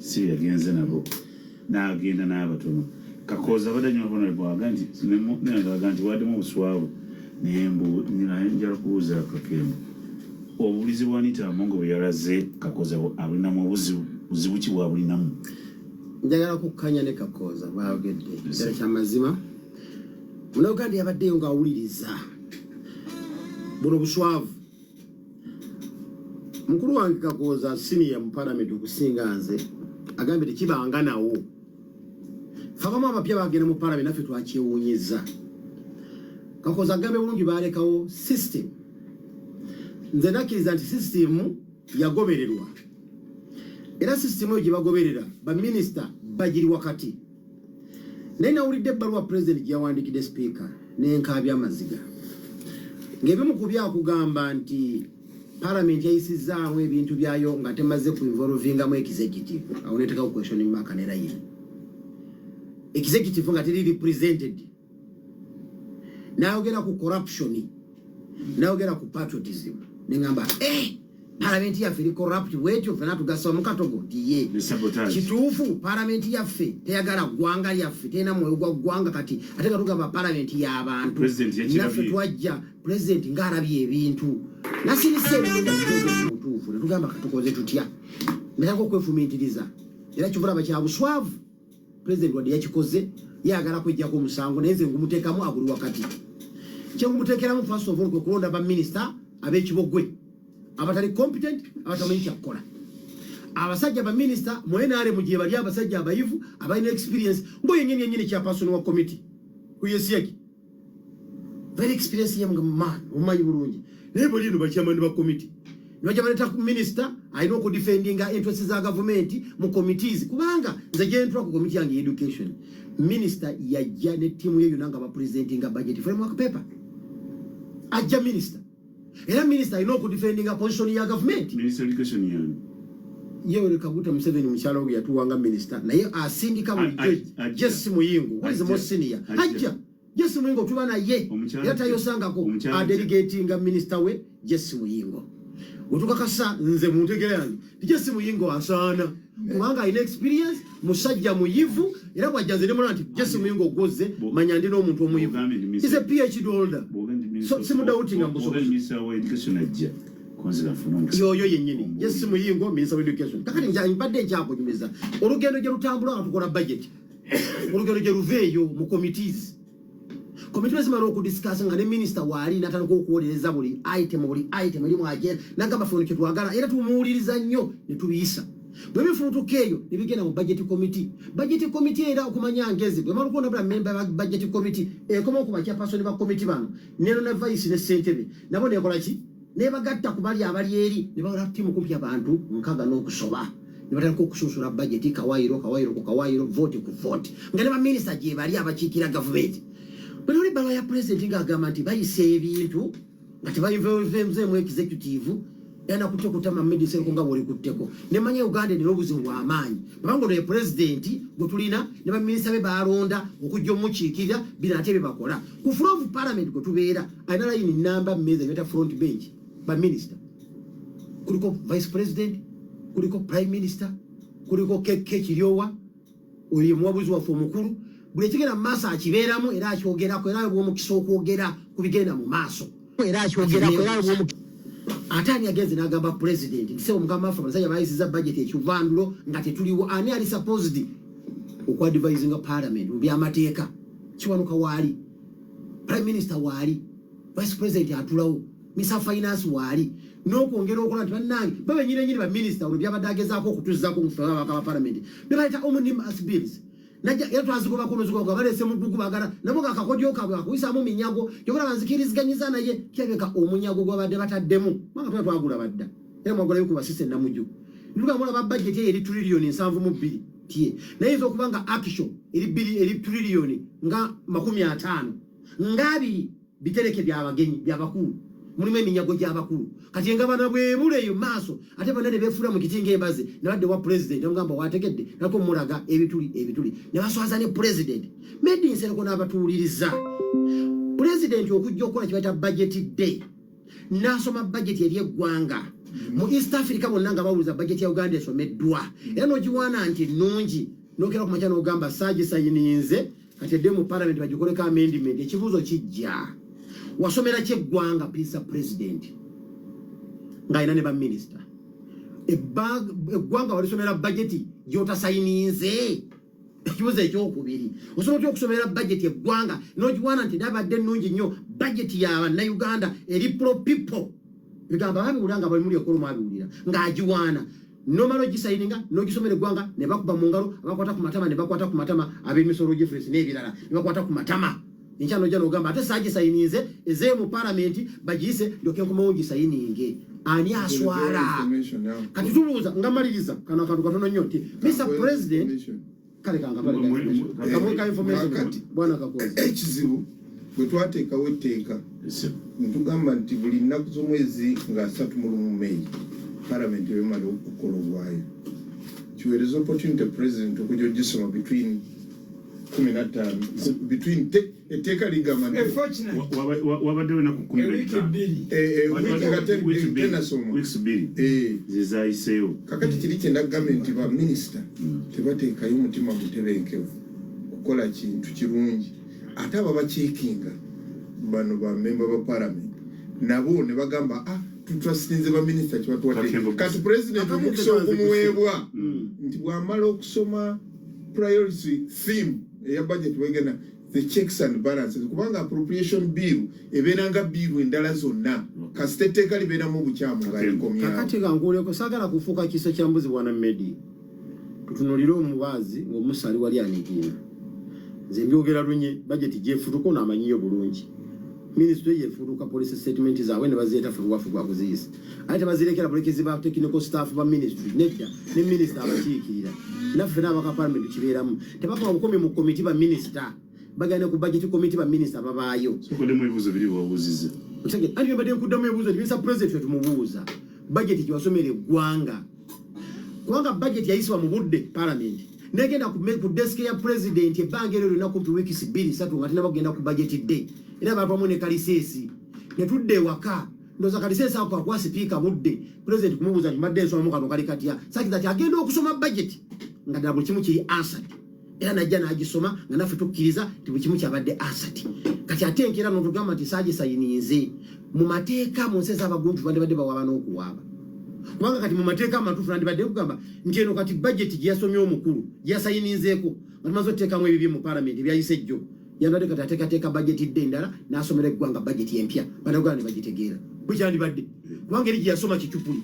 Si yagenze nabo n'agenda n'abatono. Kakooza abadde anyuma honorable aga nti aga nti waddemu obuswavu, naye mbu naye njala kubuuza Kakembo, obuwulizi bwa Anita Among bwe yalaze Kakooza abulinamu obuzibu? Buzibu ki bwabulinamu? Njagala kukkanya ne Kakooza bwayogedde. Ddala kyamazima, Munauganda yabaddeyo ng'awuliriza buno buswavu. Mukulu wange Kakooza, senior mu palamenti okusinga nze, agambye tekibanga nawo. Fe abamu abapya bagenda mu palamenti naffe twakyewuunyiza. Kakooza agambye bulungi, balekawo system. Nze nakkiriza nti system yagobererwa, era system eyo gye bagoberera baminisita bagiri wakati. Naye nawulidde ebbaluwa Pulezidenti gye yawandiikidde sipiika n'enkaabya amaziga, ng'ebimu ku byakugamba nti palamenti yayisizzaamu ebintu byayo nga temaze ku involvingamu executive. Awo neteekawo question mark ne line. Executive nga teri represented. Nayogera ku corruption, nayogera ku patriotism, neŋamba, eh, palamenti yaffe eri corrupt bwetyo, fena tugasa mu katogo nti ye Ne sabotage. Kituufu, palamenti yaffe teyagala ggwanga lyaffe, terina mwoyo gwa ggwanga. Kati ate nga tugamba palamenti y'abantu. President yakirabye. Naffe twajja, Pulezidenti ng'alabye ebintu nasirise mutuufu, netugamba katukoze tutya? Nataka okwefumiitiriza, era kivulaba kya buswavu. Pulezidenti wadde yakikoze yagala kwejjako omusango, naye nze ngumuteekamu aguli wakati. Kyengumuteekeramu, first of all, kwe kulonda baminisita ab'ekibogwe abatali competent, abatamanyi kyakukola. Abasajja baminisita mu NRM gye bali, abasajja abayivu abalina experience, ngaoyo yenyini chairperson wa committee kuyesiaki, very experienced young man, omumanyi bulungi. Naye bali eno bachairman ba committee nibajja baleta ku minisita alina okudefendinga interest za gavumenti mu committees, kubanga nze gyentula ku committee yange education, minisita yajja ne ttiimu ye yonna nga bapresentinga budget framework paper. Ajja minisita, era minisita alina okudefendinga position ya gavumenti. Minister education yani? Yoweri Kaguta Museveni, mukyala we yatuwanga minisita, naye asindika bulijjo Ajja. Jesse Muyingo, who is the most senior. Ajja. Ajja Jesse Muyingo, tuba naye. Omukyala era tayosangako. Omukyala ajja. Adelegatinga minisita we Jesse Muyingo. Wetukakasa nze mu ntegera yange ti Jesse Muyingo asaana, kubanga alina experience, musajja muyivu, era bwajja nze nemula nti Jesse Muyingo gwoze manya ndi n'omuntu omuyivu. Bw'ogambye nti Is a PhD holder. Bw'ogambye nti So, simudoubtinga mu bw'ogambye busobozi. Minister wa education ajja konzira nfune omukisa. Yoyo yennyini Jesse Muyingo, minister of education. Kakati mbadde nkyakunyumiza olugendo gye lutambula nga tukola budget, olugendo gye luva eyo mu committees. Komiti bwe zimala okudiscussa nga ne minisita waali, natandika okuwolereza buli item, buli item eri mu agenda, nagamba ffe ono kyetwagala, era tumuwuliriza nnyo ne tubiyisa. Bwe bifuutuka eyo ne bigenda mu budget committee. Budget committee era okumanya ngezi bwe mala okulonda bula member ba budget committee, ekoma ku bachairperson ba committee bano neno ne vice ne ssentebe, nabo nekola ki? Nebagatta ku bali abali eri, ne bawala ttiimu kumpi abantu 60 n'okusoba, ne batandika okusunsula budget kawayiro kawayiro ku kawayiro, vote ku vote, nga ne baminisita gye bali abakiikira gavumenti. Bwe ebbaluwa ya pulezidenti ng'agamba nti bayisa ebintu nga tebayinvolveemu executive, era nakutte kutama medisenko nga bw'olikutteko, nemanya Uganda erina obuzibu bw'amaanyi, kubanga ono ye pulezidenti gwe tulina ne baminisita be balonda okujja omukiikirira. Bino ate bye bakola ku floor of parliament gwe tubeera, alina layini namba mmeeza gyeta front bench. Baminisita kuliko vice president, kuliko prime minister, kuliko keke Kiryowa, oyo ye muwabuzi waffe omukulu. Buli ekigenda mu maaso akibeeramu era akyogerako, era aweebwa omukisa okwogera ku bigenda mu maaso, era akyogerako, era aweebwa omukisa. Ate ani agenze n'agamba pulezidenti nti, "Sebo mukama waffe, abasajja bayisiza budget ekivandulo nga tetuliwo"? Ani ali supposed okuadvisinga parliament mu byamateeka? Kiwanuka waali, prime minister waali, vice president atulawo, minister finance waali, n'okwongera okola nti bannange babenyininyini baminisita. Ono byabadde agezaako okutuzaako mufe ababaka ba parliament bebaleeta omnibus bills, najja era twazigobako nozigoba, baleese mugugu, bagala nabo gakakodyo kaabwe kakuyisaamu minyago. Kyokola banzikiriziganyiza, naye kirabika omunyago gwabadde bataddemu, kubanga tuba twagula badda era mwagulayo ku basise namuju. Nituga mulaba budget eyo eri triliyoni 72 tie, naye eyinza okuba nga actual eri biri eri triliyoni nga 50 nga 20 bitereke byabagenyi byabakulu, mulimu eminyago gy'abakulu. Kati engabana bwebula eyo maaso, ate bonna ne beefuula mu kiti ng'embazi, ne badde wa pulezidenti namugamba wategedde nako mulaga ebituli ebituli, ne baswaza ne pulezidenti Medi Nsereko n'abatuwuliriza. Pulezidenti okujja okukola kye bayita budget day, n'asoma budget eri eggwanga. Mu East Africa bonna nga bawuliza budget ya Uganda esomeddwa, era n'ogiwaana nti nnungi, nokera ku makya n'ogamba saagisayininze, kati edde mu parliament bagikoleko amendment. Ekibuuzo kijja, wasomera ki eggwanga, Mr President, ng'alina ne baminisita? Eggwanga walisomera budget gy'otasayininze? Ekibuzo ekyokubiri, osobola otya okusomera budget eggwanga n'ogiwaana nti ndabadde ennungi nnyo, budget ya bannayuganda eri pro people? Bigambo babiwulira nga balimuli ekolo, mwabiwulira ng'agiwaana, nomala ogisayininga n'ogisomera eggwanga ne bakuba mu ngalo, abakwata ku matama ne bakwata ku matama, ab'emisolo difference n'ebirala ne bakwata ku matama. Enkya nojja n'ogamba ate saagisayininze, ezee mu palamenti bagiyise ndyoke nkomewo ngisayininge. Ani aswala? Kati tubuuza nga maliriza kano akantu katono nnyo nti Mr President, kale kangakamwe information. Kakati. Bwana Kakozi. Ekizibu bwe twateekawo etteeka netugamba nti buli nnaku z'omwezi nga 31 Meyi palamenti ebimala okukola ogwayo, kiweereza opportunity president okujja ogisoma between 15 between etteeka ligamba nti Wabaddewo enaku kumi ewiiki n'ettaano. 2. Wiiki nga Wiiki bbiri. tenasoma. Weeks 2 zezayiseewo. Kakati kiri kyendagambye nti baminisita tebateekayo mutima mutebenkevu kukola kintu kirungi, ate aba bakiikinga bano bamemba ba parliament nabo ne bagamba, ah, tutrustinze baminisita kibatuwadde. Kakembo. Kati president Kakembo. omukisa ogumuweebwa nti bw'amala okusoma priority theme eya budget wegenda the checks and balances, kubanga appropriation bill ebeera nga bill endala zonna, kasita etteeka libeeramu obukyamu ng'alikomyawo. Kakati nga nkuuleko, saagala kufuuka kiso kya mbuzi. Bwana Medi, tutunulire omubaazi ng'omusa ali wali anigiina. Nze mbyogera lunye, budget gyefutuka ono amanyiyo bulungi. Minisitule yefutuka policy statement zaabwe ne bazireeta ffe buwafu gwa kuziyisa, ate tebazirekera bulekezi ba technical staff ba ministry, nedda, ne minisita abakiikirira naffe n'abaka parliament tukibeeramu. Tebakoma bukomi mu komiti, ba minisita bagenda ku budget committee, ba minisita babaayo. Sokoddemu ebibuuzo biri wabuuziza. Okitegedde? Anti mbadde nkuddamu ebibuuzo nti Mr President ffe tumubuuza budget gyewasomera eggwanga, kubanga budget yayisibwa mu budde parliament negenda ku desk ya president ebbanga eryo lyonna kumpi weeks 2 3 nga tenaba kugenda ku budget day, era batwamu ne kaliseesi ne tudda ewaka. Ndowooza kaliseesi ako akuwa sipiika budde president kumubuuza nti mbadde nsomamu kano kali katya, sakiza ti agenda okusoma budget nga ddala buli kimu kiri answered, era najja n'agisoma nga naffe tukkiriza nti buli kimu kyabadde answered. Kati ate enkeera notugamba nti saagisayininze. Mu mateeka mu nsi ez'abagunju bandibadde bawaaba n'okuwaaba, kubanga kati mu mateeka amatuufu nandibadde kugamba nti eno kati budget gye yasomye omukulu gye yasayininzeeko nga tumaze otuteekamu ebibye mu palamenti ebyayise ejjo, yandibadde kati ateekateeka budget dde endala n'asomera eggwanga budget empya, bannayuganda ne bagitegeera bwe kyandibadde, kubanga eri gye yasoma kicupuli,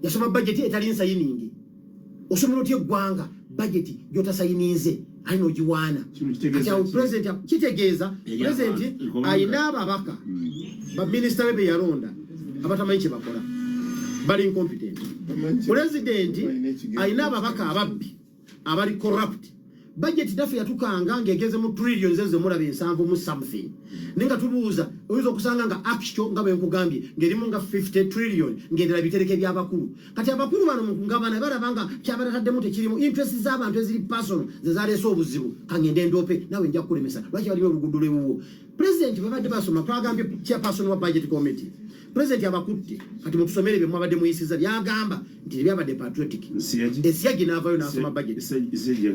yasoma budget etali nsayiningi. Osomera otya eggwanga budget gy'otasayininze ali n'ogiwaana? Kino kitegeeza Kati awo ki? president kitegeeza Eri president abantu. ayina ababaka baminisita be beyalonda abatamanyi kye bakola, bali incompetent. President ayina ababaka ababbi abali corrupt. Budget naffe yatukanga ng'egeze mu trillions ezo zemulaba 70 mu something, naye nga tubuuza, oyinza okusanga nga actual nga bwe nkugambye ng'erimu nga 50 trillion, ng'endala bitereke by'abakulu. Kati abakulu bano mu kugabana balaba nga kyabalataddemu tekirimu interest z'abantu eziri personal ze zaleese obuzibu. Kangende ndoope naawe nja kukulemesa. Lwaki balina oluguudo lwewuwo? President babadde basoma, twagambye chairperson wa budget committee, president abakutte, kati mutusomere bye mwabadde muyisiza byagamba nti tebyabadde patriotic. Siyagi? Esiyagi n'avayo n'asoma budget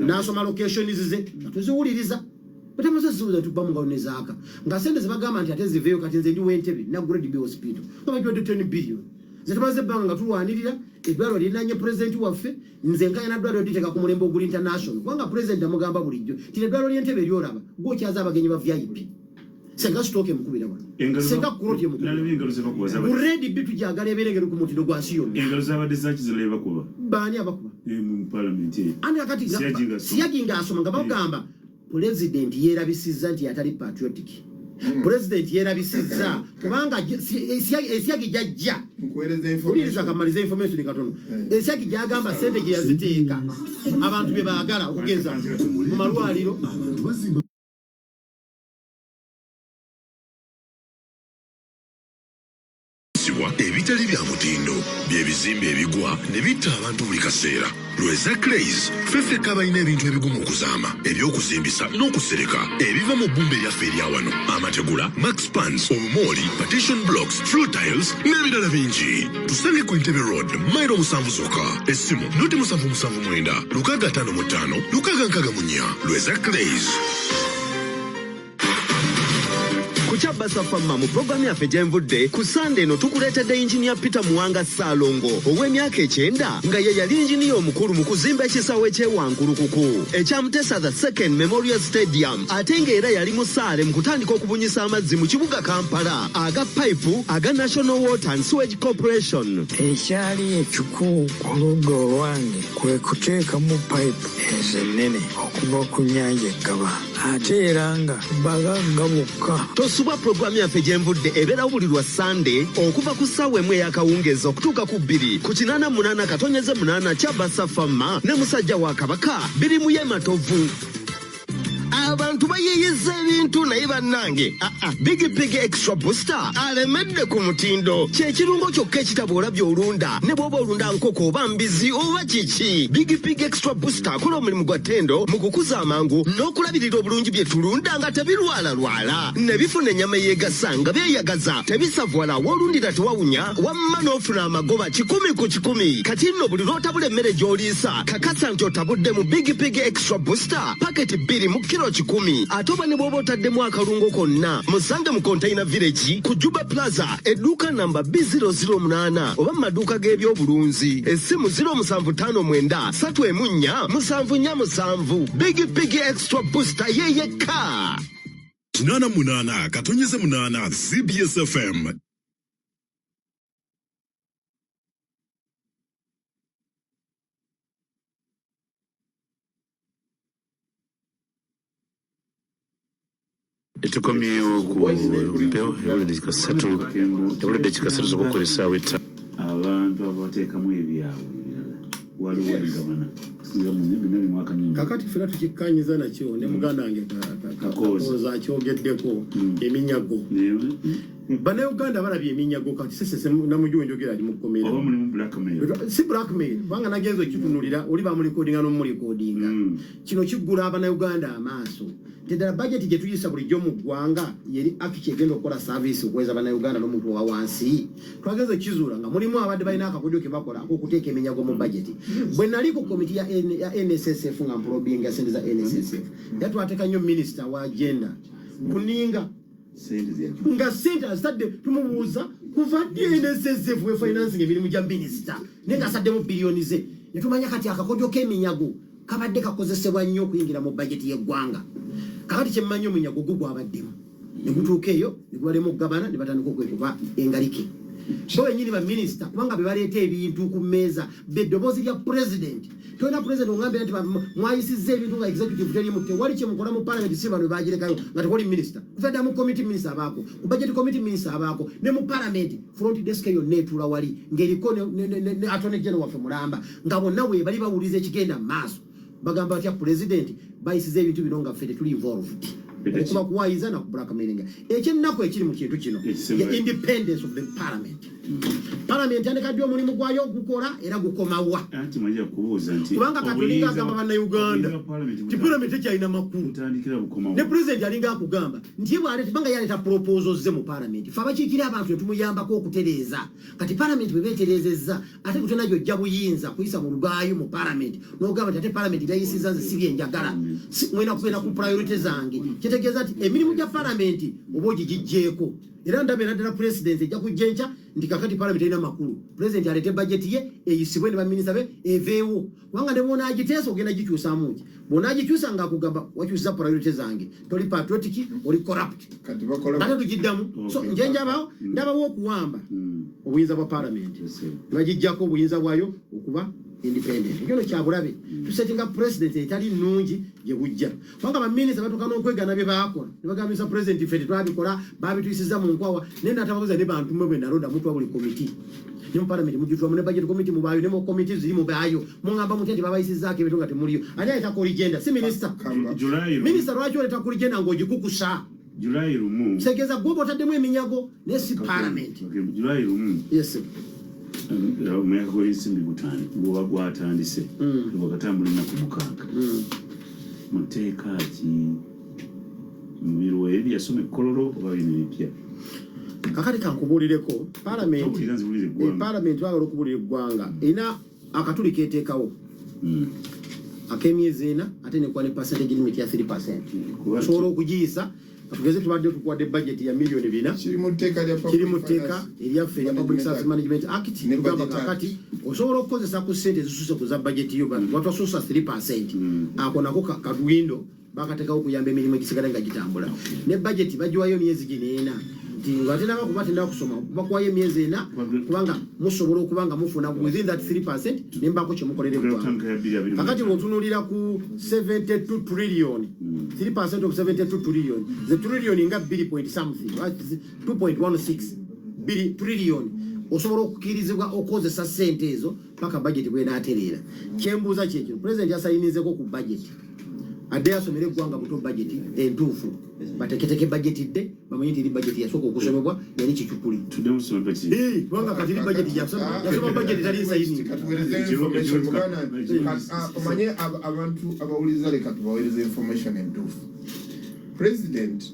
n'asoma locations ze nga tuziwuliriza, batamaze ziwuliza tuba mu ngalo nezaaka nga sente zebagamba nti ate ziveeyo. Kati nze ndi w'Entebe na Grade B hospital nga bagiwadde 10 billion, ze tumaze ebbanga nga tulwanirira eddwaliro lirinanye pulezidenti waffe. Nze nkayana ddwaliro liteeka ku mulembe oguli international, kubanga pulezidenti amugamba bulijjo nti eddwaliro ly'Entebe eryolaba gwokyaza abagenyi ba VIP, senga stroke emukubira wano, senga kuroti emukubira. Nalabye engalo zebakuba zabadde Grade B tujagala ebeere ku mutindo gwa nsi yonna. Engalo zabadde zakizira ebakuba. Baani abakuba? Mu palamenti eyo. Ani akati? Siyagi ng'asoma. Siyagi ng'asoma nga bagamba pulezidenti yeerabisizza nti atali patriotic. Pulezidenti yeerabisizza kubanga esiyagi gyajja Nkuweereza wuliriza information. Kamaliza information katono. Esiyagi gyagamba sente gye yaziteeka abantu bye baagala okugeza mu malwaliro. Abantu bazimba. ebizimbibwa ebitali bya mutindo bye bizimbe ebigwa ne bitta abantu buli kaseera. Lweza Clays ffe ffekka abalina ebintu ebigumu okuzaama, eby'okuzimbisa n'okusereka ebiva mu bbumba eryaffe erya wano, amategula, max pans, obumooli, partition blocks, floor tiles n'ebirala bingi. Tusange ku Entebbe Road, mayiro 7 zokka. Essimu 077 655 664. Lweza Clays. Ku kya Basafamma mu pulogulaamu yaffe gye nvudde ku Sande eno tukuleetedde Engineer Peter Muwanga Ssaalongo ow'emyaka 90 nga ye yali engineer omukulu mu kuzimba ekisaawe ky'ewankulukuku ekya Mutesa the Second Memorial Stadium, ate ng'era yali musaale mu kutandika okubunyisa amazzi mu kibuga Kampala aga payipu aga National Water and Sewage Corporation. Ekyali ekikulu ku ludda olwange kwe kuteekamu payipu ezo ennene okuva ku nnyanja Eggaba, ate era nga bagagga bokka. Tosubwa pulogulaamu yaffe gye nvudde ebeerawo buli lwa Sande okuva ku ssaawa 1 ey'akawungeezi okutuuka ku 2 ku 88.8 kya Basafamma ne musajja wa Kabaka biri mu Matovu. Abantu bayiiyiza ebintu naye bannange. Big Pig Extra Booster alemedde ku mutindo. Kye kirungo kyokka ekitabo olabye olunda ne bw'oba olunda nkoko oba mbizi oba kiki. Big Pig Extra Booster akola omulimu gwa ttendo mu kukuza amangu n'okulabirira obulungi bye tulunda nga tebirwalalwala. Ne bifuna ennyama eyeegasa nga byeyagaza, tebisavuwala, w'olundira tewawunya, wamma n'ofuna amagoba 100 ku 100. Kati nno buli lw'otabula emmere gy'oliisa, kakasa nti otabudde mu Big Pig Extra Booster paketi 2 mu kilo 100. Ate oba ne bw'oba otaddemu akalungo konna, musange mu Container Village ku Juba Plaza, edduuka namba B zero zero munaana oba mu maduuka g'ebyobulunzi. Essimu zero musanvu ttaano mwenda, ssatu emu nnya, musanvu nnya musanvu. Big Pig Extra Booster ye yekka. 88.8 CBS FM. Tukomyewo ku mpewo ebula eddakiika ssatu z'okukola essaawa etta. Abantu abateekamu ebyabwe ebirala waliwo engabana singa mu bino biri mwaka nyingi. Kakati ffenna tukikkaanyiza nakyo ne muganda wange Kakooza akyogeddeko eminyago. Bannayuganda balabye eminyago kati sesese Namujju wenjogera ali mu kkomera. Oba mulimu blackmail? Si blackmail, kubanga nagenze okkitunulira oli bamulikodinga n'omulikodinga. Kino kiggula Abannayuganda amaaso. Ddala budget gye tuyisa bulijjo mu ggwanga yeri actually egenda okukola service okuweereza Bannayuganda n'omuntu owa wansi. Twagenze kizuula nga mulimu abadde balina akakodyo ke bakola ak'okuteeka eminyago mu budget. Bwe nali ku komiti ya NSSF nga mpulobinga ssente za NSSF, era twateeka nnyo minisita wa gender kuninga nga ssente azitadde, tumubuuza kuva ddi NSSF we financing emirimu gya minisita, naye ng'asaddemu biliyoni ze. Ne tumanya kati akakodyo k'eminyago kabadde kakozesebwa nnyo okuyingira mu budget y'eggwanga. Kakati kye mmanyi omunyago gwo gwabaddemu ne gutuuka eyo ne gubalema okugabana ne batandika okwekuba engalike. Bo bennyini ba minisita kubanga be baleeta ebintu ku mmeeza b'eddoboozi lya pulezidenti. Tolina pulezidenti ongambira nti mwayisizza ebintu nga executive teriimu, tewali kye mukola mu parliament, si bano bagirekayo nga tewali minisita. Kuva dda mu committee minisita abaako, ku budget committee minisita abaako, ne mu parliament front desk yonna etuula wali ng'eriko ne attorney general waffe mulamba nga bonna bwe bali bawuliriza ekigenda mu maaso. Bagamba batya pulezidenti bayisiza ebintu bino nga ffe tetuli involved. Okuba kuwayiza na blackmailing. Ekyennaku ekiri mu kintu kino, the independence of the parliament. Parliament yandikadde omulimu gwayo ogukola era gukomawa. Anti mwajja kubuuza nti kubanga kati olinga agamba bannayuganda nti parliament tekyalina makulu. Kutandikira bukomawa. Ne president alinga akugamba nti ye bw'aleeta, kubanga yaleeta proposals ze mu parliament. Ffe abakiikira abantu ne tumuyambako okutereeza. Kati parliament bwe beetereezezza, ate kutena gy'ojja buyinza kuyisa mu lugaayo mu parliament. N'ogamba nti ate parliament byayisizza nze si bye njagala. Si, mwena kugenda ku priority zange. Kitegeeza nti emirimu gya parliament oba ogigiggyeeko. Era ndaba era ddala president ejja kujja enkya nti kakati parliament erina makulu. President aleete budget ye eyisibwe ne baminisita be eveewo. Kubanga ne bw'onaagiteesa ogenda gikyusaamu ki? Bw'onaagikyusa ng'akugamba wakyusiza priority zange. Toli patriotic, oli corrupt. Kati bakola Ate tugiddamu. So, nje ndabawo okuwamba obuyinza bwa parliament. Bagiggyako obuyinza bwayo okuba independent. Ekyo kya bulabe. Tusetinga president etali nnungi gye bujja. Kubanga baminisita batuuka n'okwegana bye baakola. Ne bagamba Mr. President ffe tetwabikola, baabituyisizza mu nkwawa. Naye n'atababuuza ne bantu mmwe bwe nalonda mutwa buli committee. Ne mu parliament mugitwamu, ne budget committee mubaayo, ne mu committee ziri mubaayo. Mungamba mutya nti babayisizzaako ebintu nga temuliyo. Ani aleeta corrigenda? Si minisita. July. Minisita lwaki oleeta corrigenda ng'ogikukusa? July 1. Kitegeeza gwoba otaddemu eminyago, naye si parliament. Okay, July 1. Yes. Omwaka gw'ensimbi guba gwatandise, gwakatambula ennaku 6. Muteeka ki mubirwa eri yasoma ekkololo oba bino ebipya? Kakati kankubuulireko, parliament Towulira, nzibuulire eggwanga. Parliament bagala okubuulira eggwanga, erina akatuli keteekawo ak'emyezi 4, ate nekuwa ne percentage limit ya 3%. Osobola okugiyisa, tugeze tubadde tukuwadde budget ya miliyoni 400. Kiri mu tteeka lya Kiri mu tteeka eryaffe erya Public Service Management Act. Ne Tugamba Budget Act. kakati osobola okukozesa ku ssente ezisusse ku za budget yo, watwasusa 3%. Ako nako kawindo bakateekawo okuyamba emirimu egisigala nga gitambula. Ne budget bagiwayo emyezi gino 4, nti nga tenaba kuba tendaba kusoma, bakuwayo emyezi 4, kubanga musobola okuba nga mufuna within that 3% nembaako kyemukolera eggwanga. Kutandika ya 2025. Kakati bw'otunuulira ku 72 trillion, 3% of 72 trillion, the trillion nga 2 point something, right? 2.16 trillion, osobola okukkirizibwa okukozesa ssente ezo paka budget bwenaatereera. Kyembuuza kyekino, president yasayinizeko ku budget, adde asomere eggwanga buto budget entuufu, bateketeke budget dde bamanye nti eri budget yasooka okusomebwa yali kicupuli. Tuddemu tusome budget. Kubanga kati eri budget yasoma, yasoma budget tali nsayini. Katuweereze information, muganda. Omanye abantu abawuliriza, leka tubaweereze information entuufu. President,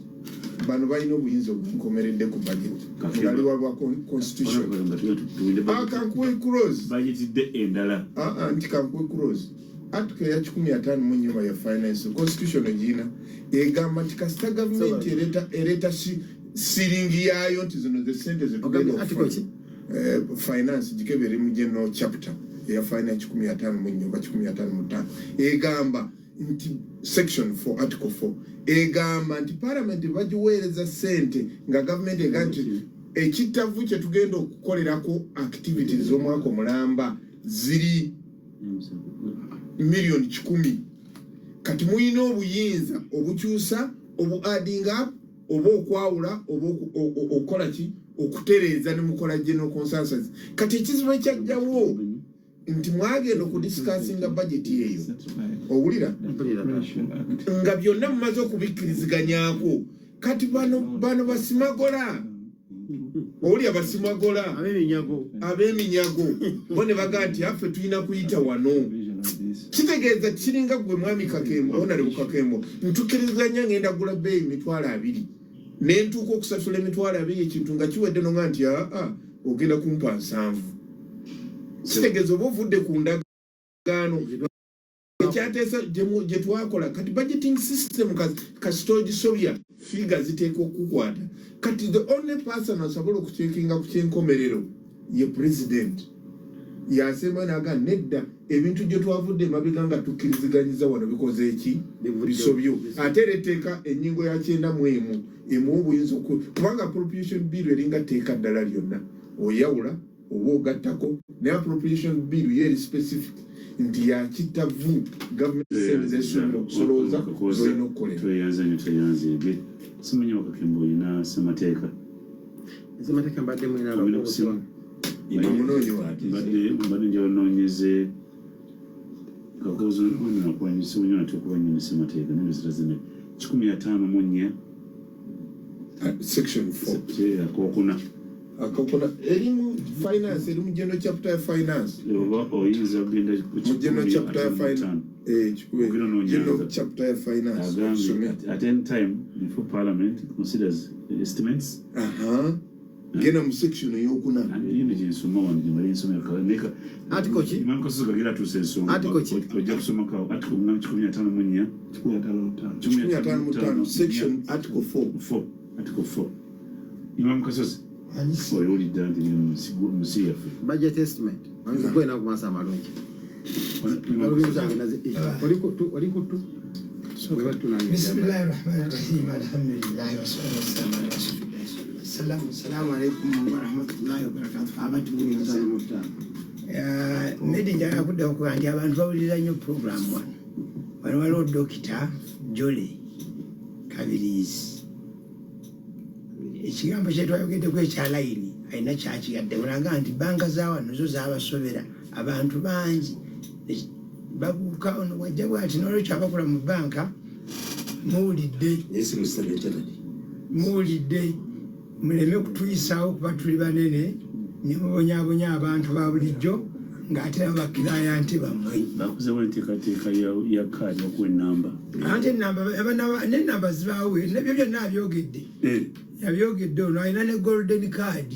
bano balina obuyinza obunkomeredde ku budget nga liwabwa constitution. Kankuwe clause. Budget dde endala. Nti kankuwe clause, article ya 154 ya finance constitution egina egamba nti kasita gavumenti ereeta ceiling yaayo nti zino ze sente zetugenda Ogambye article okufuna. Finance gikebere mu general chapter eya finance 154 oba 155, egamba nti section 4, article 4 egamba nti parliament bagiweereza sente nga gavumenti egamba nti ekitavu kye tugenda okukolerako activities z'omwaka omulamba ziri miliyoni 100, kati muyina obuyinza obukyusa, obu adding up oba okwawula oba okukola ki, okutereeza ne mukola general consensus. Kati ekizibu ekyajjawo nti mwagenda okudiscussinga budget eyo, owulira, nga byonna mumaze okubikkiriziganyako. Kati bano basimagola, owulira, basimagola ab'eminyago. Ab'eminyago bo ne bagaa nti affe tulina kuyita wano. Kitegeeza kiringa gwe mwami Kakembo, Honorable Kakembo, ntukiriziganya ngenda gula bbeeyi 20,000, nentuuka okusasula 20,000, ekintu nga kiwedde, nonga nti aa, ogenda kumpa 70. Kitegeeza oba ovudde ku ndagaano ekyateesa gye twakola. Kati budgeting system kasita ogisobya, figure ziteeka okukwata. Kati the only person asobola okucheckinga ku kyenkomerero ye president, yasemba naga nedda, ebintu gye twavudde emabega nga tukkiriziganyiza wano bikoze eki? Bisobyo. Ate era etteeka ennyingo ya 91 emuwa obuyinza kubanga appropriation bill eringa tteeka ddala lyonna, oyawula oba ogattako, naye appropriation bill yo eri specific nti yakitavu gavumenti sente zesuubira okusolooza zolina okukolera. Tweyanze nnyo, tweyanzeege. Simanyi Wakakembo olina ssemateeka? Ssemateeka mbadde mwina. Olina kusimu? Omunoonyi waati? Mbadde njala noonyeze Kakooza nakwanyisimunyo nati okuba nnyo ne ssemateeka nebizira 154. Section 4. Akokuna. Akokuna eri mu finance, eri mu general chapter ya finance. Oba oyinza kugenda ku Mu general chapter ya finance. 155. Kikumi. Ogenda onoonyanga. General chapter ya finance. Agambye Some. at any time before parliament considers estimates. Aha, genda mu section eyokuna. Yino gyensoma wano gyembali nsomera. Article ki? Kasozi kagira atuusa ensonga. Article ki? Ojja kusomako article nga 154. 155, section article 4. 4, article 4. Imam Kasozi, oyo owulidde nti biri mu nsi yaffe. Budget estimate gwena ku maaso amalungi. Oli kutu. بسم الله الرحمن الرحيم، الحمد لله والصلاة والسلام على رسول الله صلى الله عليه وسلم. السلام عليكم ورحمة الله وبركاته. Abatuwuliriza, nedi njagala kuddaho kuba nti abantu bawuliriza nnyo program wano. Wano waliwo Dokita Jole Kabirizi, ekigambo kyetwayogeddeko ekya layini alina kyakigadde mulanga nti banka za wano zo zabasobera abantu bangi babuuka ono bwajja bwati. Nolwekyo abakola mu banka muwulidde. Naye si mu Standard Chartered. Muwulidde, muleme kutuyisaawo kuba tuli banene ne mubonyaabonya abantu ba bulijjo ng'ate nabo ba client bammwe. Bakuzewo enteekateeka ya kaadi okuwa enamba. Anti enamba n'enamba zibaawe, nebyo byonna abyogedde. Yabyogedde, ono alina ne golden card,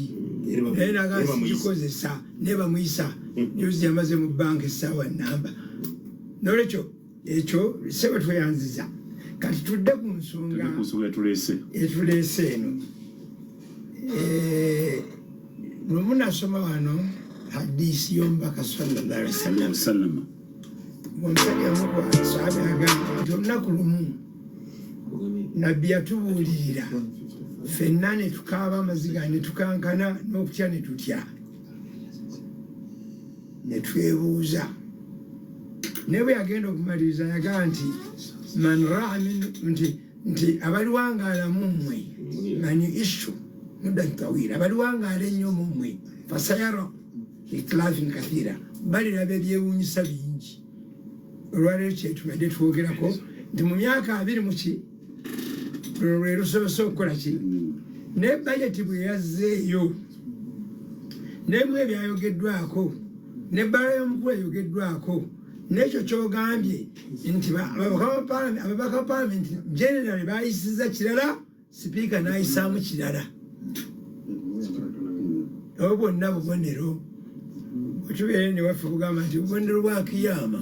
naye naga sigikozesa, naye bamuyisa. Juzi yamaze mu banka essaawa namba. Nolwekyo ekyo sebe tweyanziza. Kati tudde ku nsonga Tudde ku nsonga etuleese. Etuleese eno. Lumu nasoma wano hadisi y'omubaka sallallahu alaihi wasallam. Wasallama. Omusajja mukwasaabi agamba nti olunaku lumu Nabbi yatubuulirira ffenna ne tukaaba amaziga ne tukankana n'okutya ne tutya ne twebuuza. Naye bwe yagenda okumaliriza yagamba nti man raa min nti abaliwangaala mu mmwe, man ishu muddan tawira, abaliwangaala ennyo mu mmwe, fasayara ikhtilafin kathira, baliraba ebyewuunyisa bingi. Olwaleero kyetubadde twogerako nti mu myaka 20 muki luno lwe lusoose okukola ki, naye bajeti bwe yazzeeyo nemu ebyayogeddwako nebbala y'omukulu eyogeddwako n'ekyo kyogambye nti ababaka ba palamenti generally bayisiza kirala, sipiika n'ayisaamu kirala. Obwo bwonna bubonero bwetubeere newaffe bugamba nti bubonero bwa kiyama,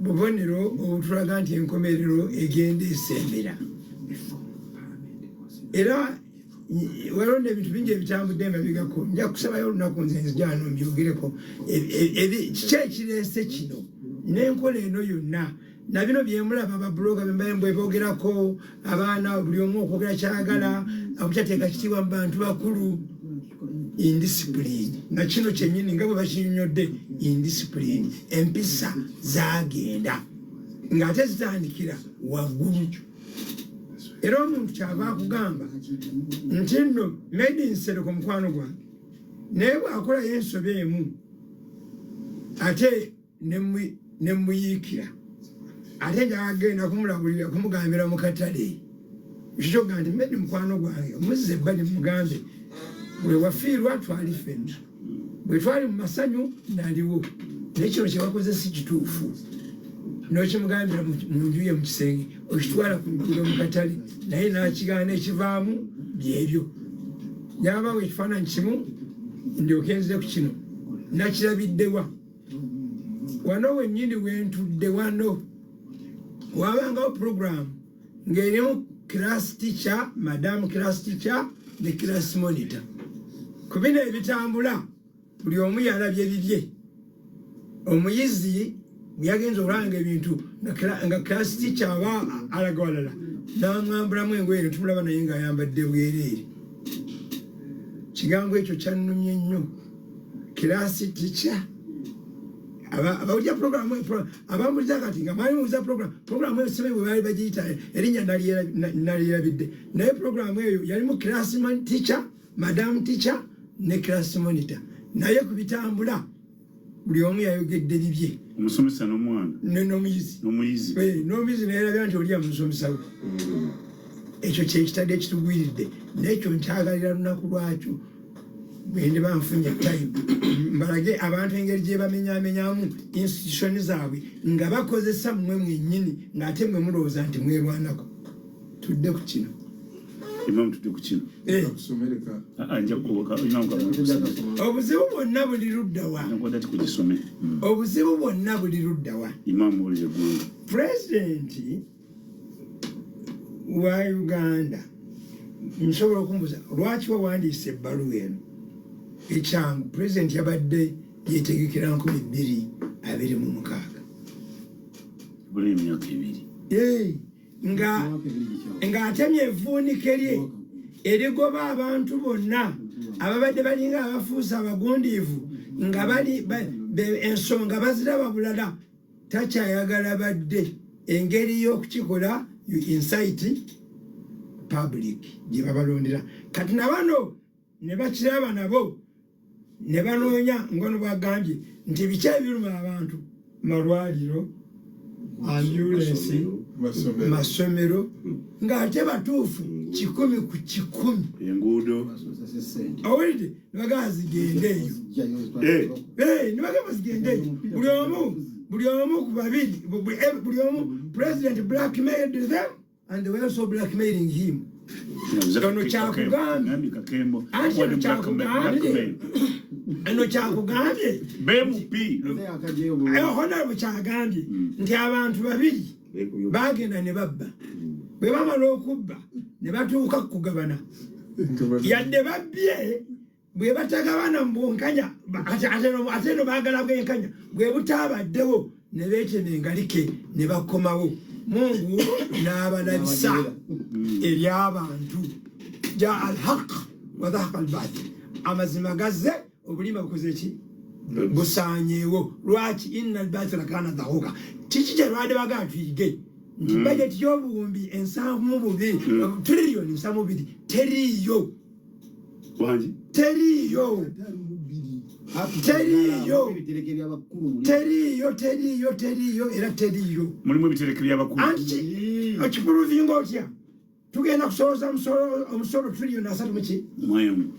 bubonero obutulaga nti enkomerero egenda esembera. Era waliwo n'ebintu bingi ebitambudde emabegako. Nja kusabayo olunaku nze nzijano mbyogereko. Kiki ekireese kino n'enkola eno yonna na bino byemulaba ba blogger bembaye boogerako, abaana buli omu okwogera kyagala, obutateeka kitiibwa mu bantu bakulu, indiscipline, na kino kyennyini nga bwe bakinyonyodde, indiscipline, empisa zagenda ng'ate zitandikira waggulu. Era omuntu kyava akugamba nti nno Medi Nsereko mukwano gwange, naye bw'akolayo ensobi emu ate nemuyiikira, ate njagenda kumulabulira kumugambira mu katale. Ekyo nti Medi mukwano gwange, omuzza ebbali mugambe, bwe wafiirwa twali ffenna, bwe twali mu masanyu naliwo, naye kino kyewakoze si kituufu. Nokimugambira mu nju ye mu kisenge, okitwala ku luguudo mu katale, naye nakigaana, ekivaamu byebyo. Nyabawo ekifaananyi kimu ndyoke nzire ku kino. Nakirabiddewa wano wennyini wentudde wano, wabangawo program ng'erimu class teacher, madam class teacher ne class monitor. Ku bino ebitambula buli omu yalabye bibye. Omuyizi bwe yagenza okulanga ebintu nga class teacher aba alaga walala, n'amwambulamu engoye netumulaba naye ng'ayambadde bwereere. Kigambo ekyo kyannumye nnyo. Class teacher abawulira programu, abamuliza kati nga mwali mubuuza programu eyo simanyi bwe baali bagiyita, erinnya nalyerabidde, naye programu eyo yalimu class teacher, madam teacher ne class monitor. Naye ku bitambula buli omu yayogedde bibye. Omusomesa n'omwana. N'omuyizi. N'omuyizi. N'omuyizi nayerabira nti oli yamusomesa we. Ekyo kyekitadde ekitugwiridde, nekyo nkyagalira lunaku lwakyo bwendiba nfunye time mbalage abantu engeri gye bamenyamenyamu institution zaabwe nga bakozesa mmwe mwennyini, ng'ate mmwe mulowooza nti mwerwanako. Tudde ku kino. Imamu, tudde ku kino. Kusomereka. Nja kukubuka imamu kakusome. Obuzibu bwonna buli luddawa? Nkwata ti kugisome. Obuzibu bwonna buli luddawa? Imamu, wulira eggwanga. Pulezidenti wa Uganda, nsobola okumbuuza lwaki wawandiisa ebbaluwa eno? Ekyangu, pulezidenti yabadde yetegekera 2026. Buli emyaka 2. Nga ng'atemye evvuunike lye erigoba abantu bonna ababadde balinga abafuusa abagundiivu nga bali ensonga baziraba bulala, takyayagala badde. Engeri y'okukikola, you incite public gye babalondera. Kati nabano ne bakiraba nabo ne banoonya, ngono bwagambye nti biki ebiruma abantu? Malwaliro. Ambulance, Masomero. Masomero, ng'ate batuufu 100%. Enguudo. Owulidde? Nibagamba zigende eyo. Eh, nibagamba zigende eyo. Buli omu ku babiri, buli omu, president blackmailed them and they were also blackmailing him. Ono kyakugambye. Nami Kakembo. Anti ono kyakugambye. Eno kyakugambye. BMP. Honorable kyagambye nti abantu babiri bagenda ne babba, bwe bamala okubba ne batuuka kugabana, yadde babbye, bwe batagabana mu bwenkanya, ate no baagala bwenkanya, bwe butaabaddewo ne beetema engalike ne bakomawo. Mungu n'abalabisa eri abantu, jaa alhaq wa zahaqa albatil, amazima gazze, obulimba bukoze ki? Busanyeewo. Lwaki? Inna albatila kana zahuka. Kiki kyelwadde bagaa tuyige nti bajeti y'obuwumbi 72, triliyoni 72 teriiyo. Wangi. Teriiyo, teriiyo, teriiyo, teriiyo, teriiyo, era teriiyo. Mulimu ebitereke by'abakulu. Anti okiprovinga otya? Tugenda kusolooza omusolo triliyoni 30 muki? Mwemu.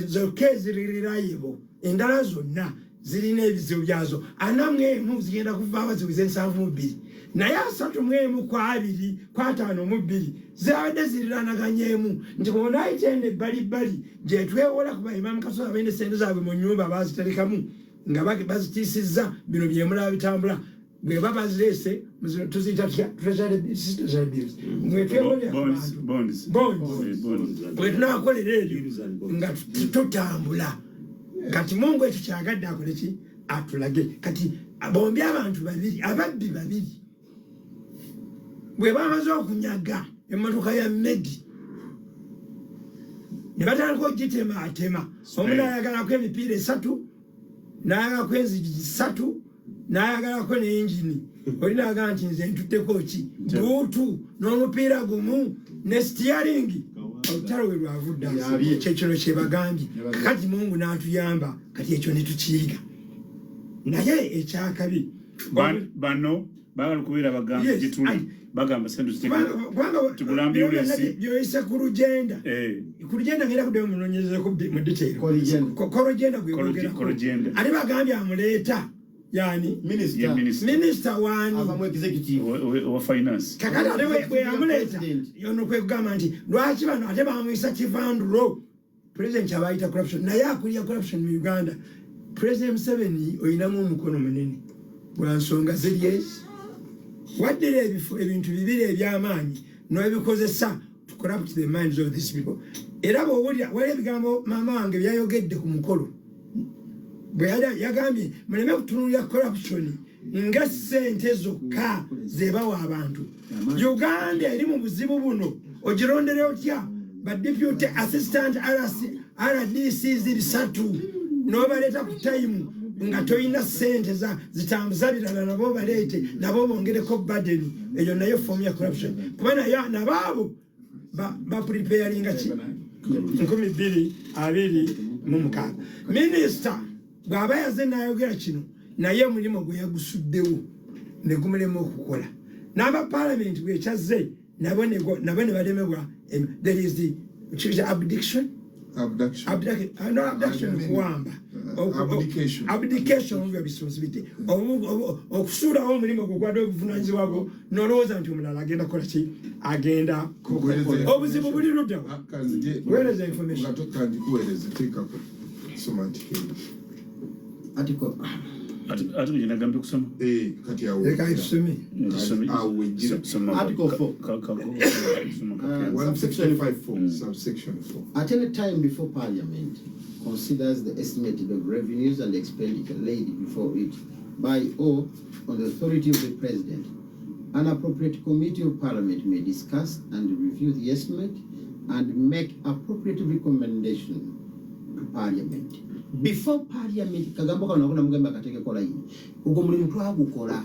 Zokka eziri reliable, endala zonna zirina ebizibu byazo. 41 zigenda kuvaawo ziweze 72, naye 31 ku 2 ku 52 zibadde ziriranaganyemu nti bwonaayita eno ebbalibbali gyetwewola ku baimamu kasozi, abalina esente zaabwe mu nyumba baziterekamu nga bazitiisizza. Bino byemulaba bitambula, bwe baba bazireese tuziyita tutya? Treasury bills. Mwetwewolera ku Bonds, bantu. Bonds. Bonds. Bonds. Bwe tunakolera ebyo nga tutambula. Kati Mungu ekyo kyagadde akole ki? Atulage. Kati bombi abantu babiri, ababbi babiri, bwe bamaze okunyaga emmotoka ya Medi ne batandika ogitematema, omu nayagalako emipiira esatu, nayagalako enzigi 3, nayagalako n'engini. Oli nagaa nti nze ntutteko ki? Boot n'omupiira gumu ne steering. Olutalo we lwavudde Yabye. kyekino kyebagambye. Kati Mungu n'atuyamba, kati ekyo ne tukiyiga. Naye ekyakabi Bano baagala okubeera bagambi Yes, gye tuli bagamba sente kubanga tugula ambulance. Byoyise ku lugenda, ku lugenda ngenda kuddayo munonyerezeko mu detail. Korigenda. Korogenda gwe bogerako. Korogenda. Ate bagambye amuleeta yani? Ye minisita. Minisita waani? Ava mu executive. Owa finance. Kakati ate bwe yamuleeta, President. ono kwe kugamba nti lwaki bano ate bamwisa kivandulo? President kyabayita corruption, naye akulira corruption mu Uganda, President Museveni, oyinamu omukono munene lwa nsonga ziri ezi. Waddira ebifo, ebintu bibiri ebyamaanyi n'obikozesa to corrupt the minds of these people. Era bwowulira wali ebigambo maama wange byayogedde ku mukolo, bwe yagambye muleme kutunulira corruption nga ssente zokka zebawa abantu. Uganda eri mu buzibu buno, ogirondera otya ba deputy assistant RC, RDCs 300 n'obaleeta ku time nga tolina ssente zitambuza birala? Nabo baleete, nabo bongereko burden. Eyo nayo form ya corruption, kuba nayo nabaabo bapreparinga ki? 2026 minisita bw'aba yaze n'ayogera kino, naye omulimu gwe yagusuddewo ne gumulema okukola. N'aba palamenti bwekyazze nabo ne balemebwa. There is the kiyita abdiction. Abduction. No, abduction kuwamba. Abdication. Abdication of your responsibility. Okusuulawo omulimu gwo gwadde obuvunanyizibwa bwo nolowooza nti omulala agenda kukola ki, agenda kukola. Kuweereza. Obuzibu buli luddawa? Ah, kanzije. Weereza information. Nga kandikuweereze, teekako soma nti Article. Ate gye nagambye okusoma. Eh, kati awo. Leka tusome. Awo wejjira. Soma. Article 4. Soma. 165.4 subsection 4. At any time before Parliament considers the estimate of revenues and expenditure laid before it by or on the authority of the President, an appropriate committee of Parliament may discuss and review the estimate and make appropriate recommendation to Parliament. Before Parliament, kagambo kano nakona mugamba akateekeko layini. Ogwo mulimu twagukola.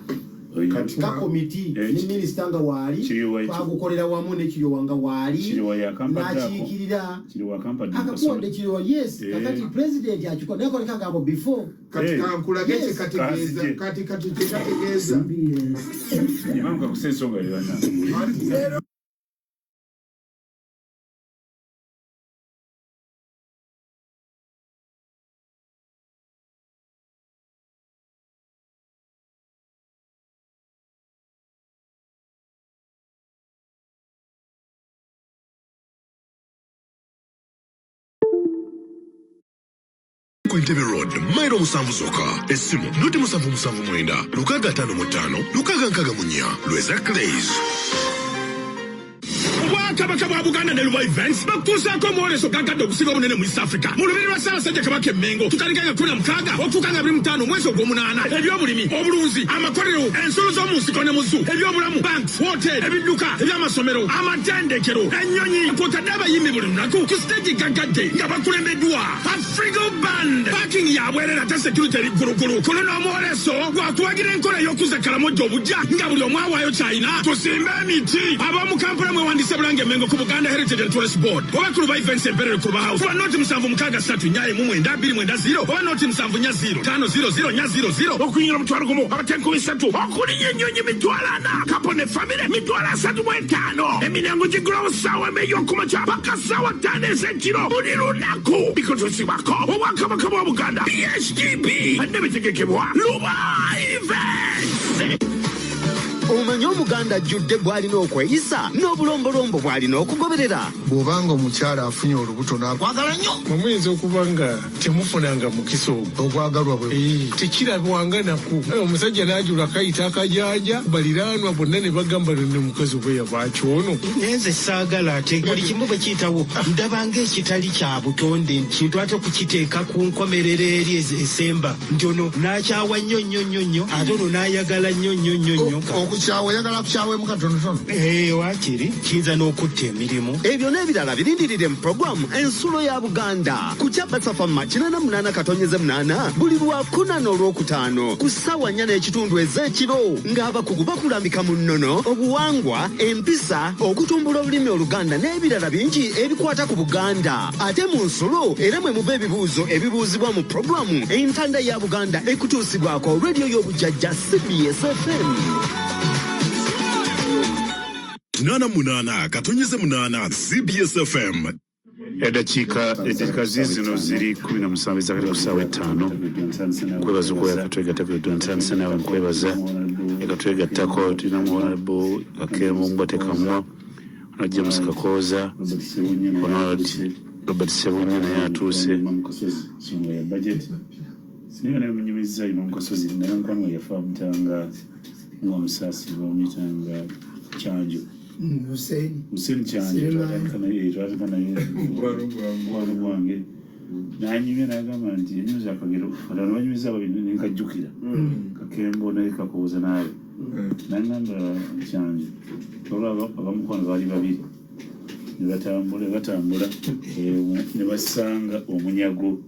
Kati Ka komiti Eh, ne minisita nga waali, Kiriwa ekyo. twagukolera wamu ne Kiryowa nga waali, Kiryowa yakampadde ako. n'akiikirira. Kiryowa akampadde mu Akakuwadde kasolo. Kiryowa, yes. Eh. Kakati president akikola naye koleka agambo before. Kati Eh. kankulage Yes. kyekategeeza. Kanzije. Kati kyekategeeza. Imamu kakuse ensonga yonna. Ku Entebbe Road, mailo 7 zokka. Essimu 077 655 664. Lweza Clays. Obwakabaka bwa Buganda ne Luba Events bakutuusaako omwoleso gaggadde ogusinga obunene mu East Africa mu lubiri lwa Ssaabasajja Kabaka e Mmengo. Tutandika nga 16 okutuuka nga 25 omwezi ogw'omunaana. Ebyobulimi, obulunzi, amakolero, ensolo z'omu nsiko ne mu zoo, ebyobulamu, banks, hotel, ebidduka, ebyamasomero, amatendekero, ennyonyi, kwotadde abayimbi buli lunaku ku stage gaggadde nga bakulembeddwa Afrigo Band. Parking yabwerera ate security eri ggulugulu. Ku luno omwoleso gwakuwagira enkola ey'okuzza Kalamojja obujja nga buli omu awaayo ky'alina. Tusimbe emiti. Ab'omu Kampala mwewandise Bulange Mengo ku Buganda Heritage and Tourist Board oba ku Luba Events Emperere ku Luba House kuba 076 3 4 1 9 2 9 0 oba 074 0 5 0 0 4 0 0. Okuyingira 10,000, abatenku 3, okulinnya ennyonyi 40,000, couple ne famire 35,000. Emiryango giggulawo ssaawa 1 ey'okumakya paka ssaawa 5 ez'ekiro buli lunaku. Bikutuusibwako Obwakabaka bwa Buganda, BHGB nebitegekebwa Luba Events. Omanyi Omuganda ajjudde bw'alina okweyisa n'obulombolombo bw'alina okugoberera. Bw'obanga omukyala afunye olubuto n'akwagala nnyo, muyinza okuba nga temufunanga mukisa ogwo. Ogwagalwa bwe Tekirabwanga naku. Omusajja n'ajula kayita akajanja, baliraanwa bonna ne bagamba nne mukazi oba yabakyono. Naye nze saagala ate buli kimu bwe kiyitawo ndaba ng'ekitali kya butonde kintu ate okukiteeka ku nkomerero eri esemba nti ono n'akyawa nnyo nnyo nnyo nnyo ate ono n'ayagala nnyo nnyo nnyo nnyo. Okukyawa oyagala kukyawemu katonotono. Waakiri kiyinza n'okutta emirimu. Ebyo n'ebirala birindirire mu puroguramu Ensulo ya Buganda ku Kyabasafama 88.8 buli lwakuna n'olwokutaano ku ssaawa 4:30 ez'ekiro, ng'abakugu bakulambika mu nnono, obuwangwa, empisa, okutumbula olulimi Oluganda n'ebirala bingi ebikwata ku Buganda. Ate mu nsulo era mwe muva ebibuuzo ebibuuzibwa mu puroguramu Entanda ya Buganda ekutuusibwako rediyo y'obujjajja CBS FM. 88.8 CBS FM. Eddakiika ziizino ziri 17 ezakati ku ssaawa 5. Nkwebaza okuba yakatwegattako, ntandise naawe, nkwebaza yakatwegattako. Tulinamu Honorable Kakembo Mbwatekamwa, Honorable James Kakooza, Honorable Robert Ssebunya naye atuuse. Singa naye munyumizza Imam Kasozi, naye mukwano we yafa bamuyitanga nga omusaasi, bamuyitanga Kyanjo. Hussein. Hussein Kyanjo. Suleiman. Twatandika naye mukwano gwange, nanyumya nagamba nti yanyumiza akagero katano banyumiza babiri nenkajjukira Kakembo naye Kakooza naawe nangamba Kyanjo olwa abamukwano baali babiri ne batambula batambula, ne basanga omunyago.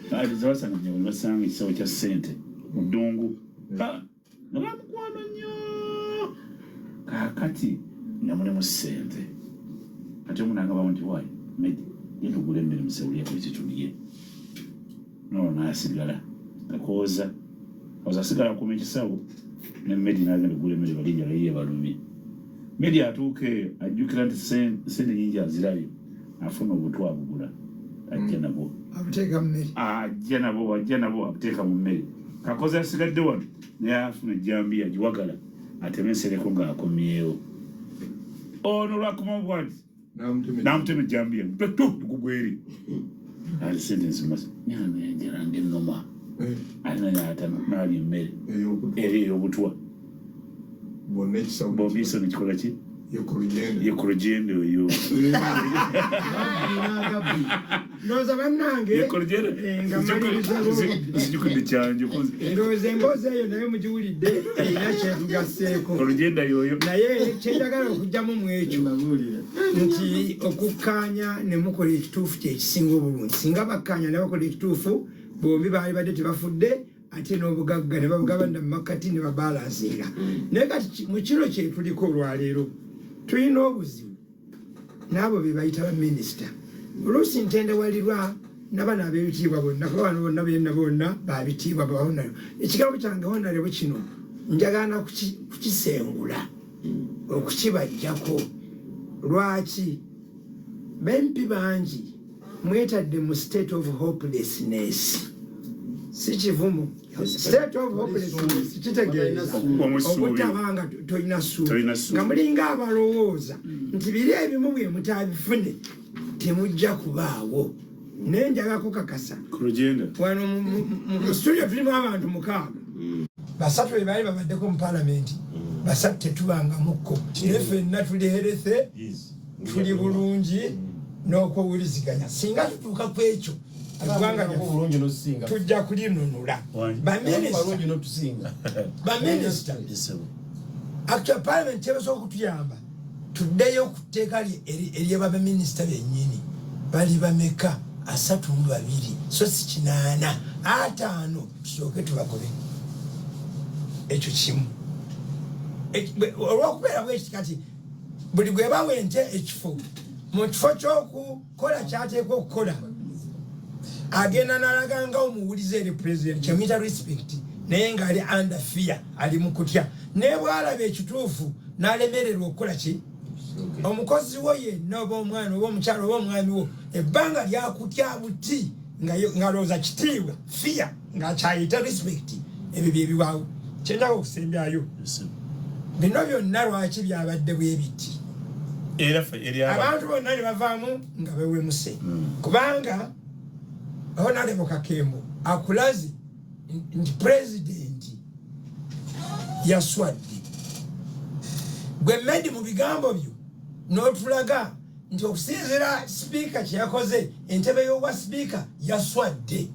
Tebasanga munyago, ne basanga ekisawo kya ssente mu ddungu. Ah, nga bamukwano nnyo. Kaakati nga mulimu ssente, kati omunangabamu nti waayi medi genda ogula emmere musewulyeko ekitulye. Nono n'asigala Kakooza oza asigala akuma ekisawo ne Medi n'agenda okugula emmere bali enjala ye balumye. Medi atuuka eyo ajjukira nti sente nyingi azirabye, afuna obutwa abugula ajja nabwo. Abuteeka mu mmere. Ajja nabo, ajja nabo, abuteeka mu mmere. Kakoza asigadde wano naye afuna ejjambiya agiwagala ateme ensereko ng'akomyewo. Ono lwakomawo bwati n'amutema ejjambiya tu gugweri ati sente nzimaze enjala ng'ennoma alina n'alya emmere eri ey'obutwa. Bonna ekisawo. Bombi iso nekikola ki? Yekolugenda. Yekolugenda oyo. Ndowooza bannange Yekolugenda. Nga maliriza Nzijukidde Kyanjo. Ndowooza emboozi eyo naye mugiwulidde erina kyetugasseeko. Kolugenda yoyo. Naye kyenjagala okugjamu mu ekyo nti okukkaanya ne mukola ekituufu kyekisinga obulungi. Singa bakkaanya ne bakola ekituufu, bombi baali badde tebafudde. Ate n'obugagga ne babugabana mu makkati ne babalansinga. Naye kati mu kino kyetuliko olwaleero, tulina obuzibu n'abo be bayita baminisita. Oluusi ntendewalirwa nabano ab'ebitiibwa bonna, kuba bano bonna benna bonna babitiibwa ba honorable. Ekigambo kyange honorable kino njagala kukisengula okukibajjako. Lwaki ba MP bangi mwetadde mu state of hopelessness? Si kivumo. State of hopelessness kitegeeza obutaba nga tolina ssuubi, nga mulinga abalowooza nti biri ebimu bwe mutabifune temujja kubaawo. Naye njaga kukakasa, wano mu studio tulimu abantu mukaaga, basatu be baali babaddeko mu palamenti, basatu tetubangamukko, naye ffenna tuli healthy, tuli bulungi n'okwewuliziganya. Singa tutuuka ku ekyo, eggwanga lyaffe tujja kulinunula. Baminisita, actual parliament kyebasobola okutuyamba, tuddeyo ku tteeka eryebabaminisita bennyini. Bali bameka? 32, so si 80, 50. Tusooke tubagobe. Ekyo kimu. Olwokubeera bwekiti, kati buli gwe bawa ente ekifo, mu kifo ky'okukola kyateekwa okukola, agenda nalaga nga omuwulize eri president, kyemuyita respect, naye ngaali under fear, ali mu kutya. Naye bwalaba ekituufu n'alemererwa okukola ki? Omukozi wo yenna, oba omwana, oba omukyalo, oba omwami wo, ebbanga lyakutya buti ng'alowooza kitiibwa, fear ng'akyayita respect. Ebyo byebibaawo. Kyenjaka okusembyayo, bino byonna lwaki byabadde bwe biti? Abantu bonna ne bavaamu nga bewemuse, kubanga Honorable Kakembo akulaze nti pulezidenti yaswadde. Gwe Medi, mu bigambo byo n'otulaga nti okusinziira sipiika kyeyakoze, entebe y'obwa sipiika yaswadde.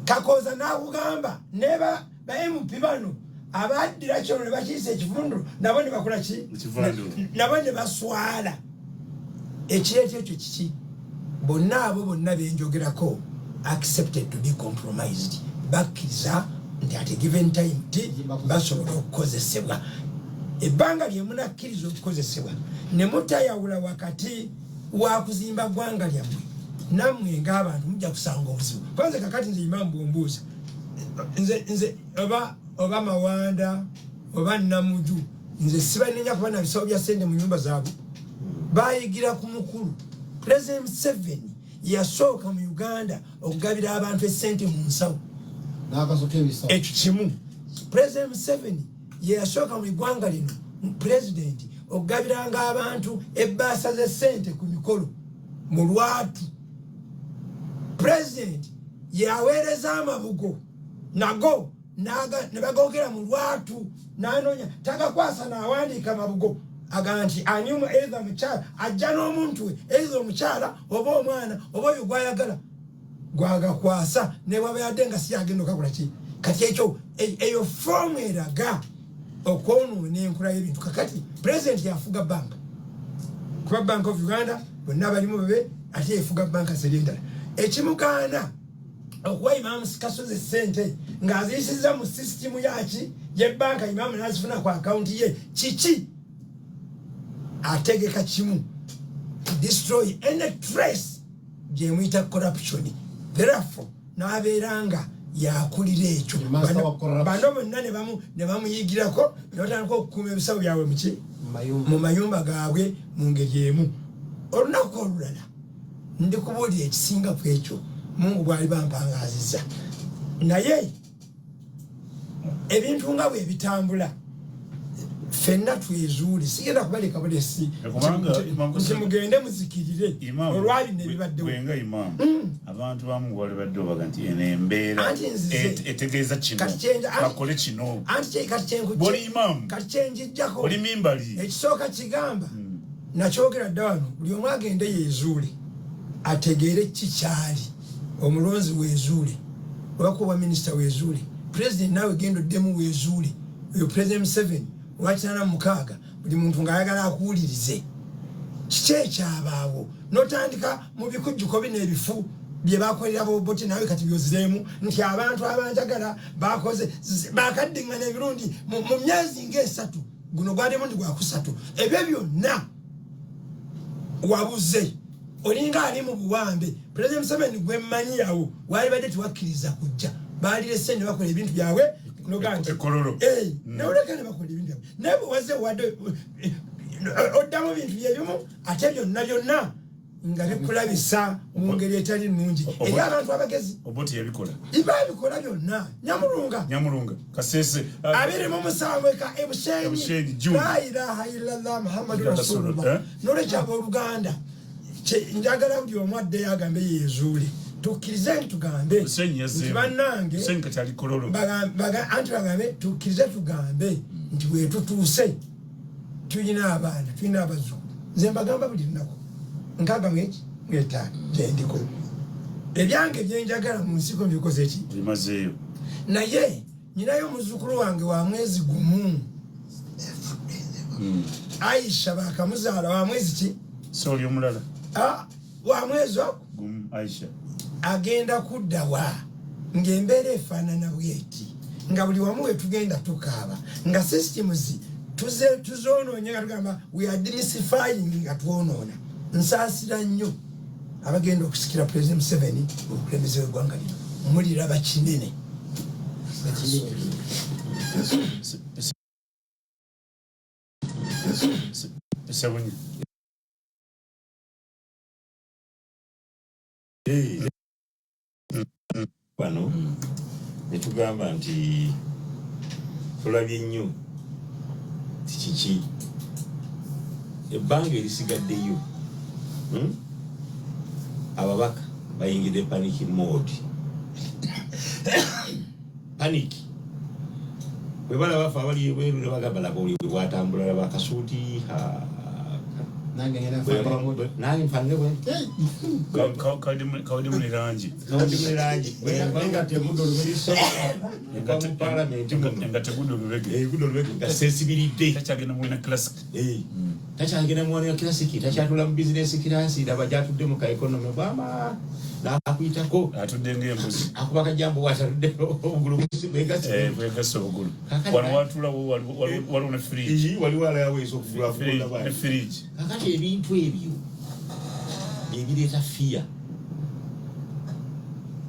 Kakooza n'akugamba neba ba MP bano abaddira kyono ne bakiyisa ekivundu, nabo ne bakola ki? Nabo ne baswala. Ekireeta ekyo kiki? Bonna abo bonna benjogerako accepted to be compromised, bakkiriza nti at a given time ti basobola okukozesebwa. Ebbanga lyemunakkiriza okukozesebwa ne mutayawula wakati wa kuzimba ggwanga lyammwe nammwe ng'abantu, mujja kusanga obuzibu. Kwanze kakati nze imamu bwombuuza nze oba Mawanda oba Namuju, nze sibanenya kuba na bisawo bya sente mu nyumba zaabwe. Bayigira ku mukulu President Museveni. Yasooka mu Uganda okugabira abantu esente mu nsawo. Ekyo kimu. President Museveni yeyasooka mu ggwanga lino, pulezidenti, okugabiranga abantu ebbaasa z'essente ku mikolo mu lwatu. Pulezidenti yaweereza amabugo nago ne bagogera mu lwatu, nanonya tagakwasa nawandiika mabugo aga nti anyuma, either mukyala ajja n'omuntu we, either omukyala oba omwana oba oyo gwayagala gwagakwasa, nebwaba yadde nga si agenda okakola ki. Kati ekyo eyo foomu eraga okwonoona enkula y'ebintu. Kakati pulezidenti yafuga banka, kuba Bank of Uganda bonna balimu babe, ate yefuga banka zeri endala. Ekimugaana okuwa Imamu Kasozi sente ng'aziyisiza mu sisitimu yaki yebanka, imamu nazifuna ku akawunti ye, kiki? Ategeka kimu, to destroy any trace gyemuyita corruption. Therefore n'abeera nga yakulira ekyo. Bano bonna ne bamuyigirako ne batandika okukuuma ebisawo byabwe muki mu mayumba gaabwe mu ngeri emu. Olunaku olulala ndikubuulira ekisinga ku ekyo, Mungu bwali bampangaziza. Naye ebintu nga bwe bitambula, ffenna twezuule. Sigenda kubaleka bulesi nti mugende muzikirire olwabino ebibaddewo. Nga imaamu, abantu bamu wali badde obaga nti eno embeera etegeeza kino, bakole kino. Boli imaamu. Kati kyenjijjako, oli mimbali. Ekisooka kigamba, nakyogera dda wano, buli omu agende yezuule ategeere kikyali omulonzi. Wezuule obakuba minisita, wezuule president, naawe genda oddemu wezuule. Oyo President Museveni owa 86, buli muntu ng'ayagala akuwulirize kiki ekyabaawo, notandika mu bikujjuko bino ebifu. Bye bakolera Bobote nawe kati byozireemu nti abantu abanjagala bakoze bakaddiŋŋana emirundi mu myezi ng'esatu, guno gwali mundi gwakusatu. Ebyo byonna wabuze, olinga ali mu buwambe. President Museveni gwe mmanyi awo walibadde tewakkiriza kujja, baalirese ne bakola ebintu byabwe noga nti Ekololo. Newuleka ne bakola ebintu byabwe, naye bwe wazze wadde oddamu bintu byebimu, ate byonna byonna nga bikulabisa mu ngeri etali nnungi eri abantu abagezi. Obote yabikola. Babikola byonna, Nyamulunga. Nyamulunga Kasese. 27 eka Ebushenyi, Ebushenyi. June. La ilaha illallah Muhammadu Rasulullah. rasulullah. Nolwekyo abooluganda, njagala buli omu addeyo agambe yeezuule, tukkirize nti tugambe Bushenyi nti yazzeemu. bannange Bushenyi kati ali Kololo. Anti bagambe tukkirize tugambe nti bwetutuuse tulina abaana, tulina abazzukulu. Nze mbagamba buli lunaku nkaaga mweki mwetaano gyendiko ebyange byenjagala mu nsiko mbikoze ki? Bimazeeyo. Naye nyinayo omuzzukulu wange wa mwezi gumu, Aisha, bakamuzaala wa mwezi ki? So oli omulala. Ah, wa mwezi ogwo. Gumu Aisha. Agenda kuddawa ng'embeera efaanana bweti, nga buli wamu wetugenda tukaaba nga systems tuzoonoonye, nga tugamba we are demystifying, nga twonoona. Nsaasira nnyo abagenda okusikira President Museveni mu bukulembeze bw'eggwanga lino, muliraba kinene. Sebunya. Wano netugamba nti tulabye nnyo ti kiki ebbanga erisigaddeyo, Ababaka bayingidde panic mode, panic bwe balaba fe abali ebweru ne bagamba, laba oli bwe bwatambula, laba akasuuti. Nange ngenda. Nange nfanane bwe Kawuddemu ne langi. Kawuddemu ne langi. Engatto egudde olubege. Egudde olubege nga sensibiridde. Takyagenda mu classic. Takyagenda mu wana classic, takyatula mu business class, laba gyatudde mu ka economy bwama nakuyitako. Atudde ng'embuzi. Akuba kajambo bwatadde obugulu bwegase. Bwegase obugulu. Wano watulawo waliwo ne fridge. Waliwo alaweesa okugula. Ne fridge. Kakati ebintu ebyo ebireeta fear,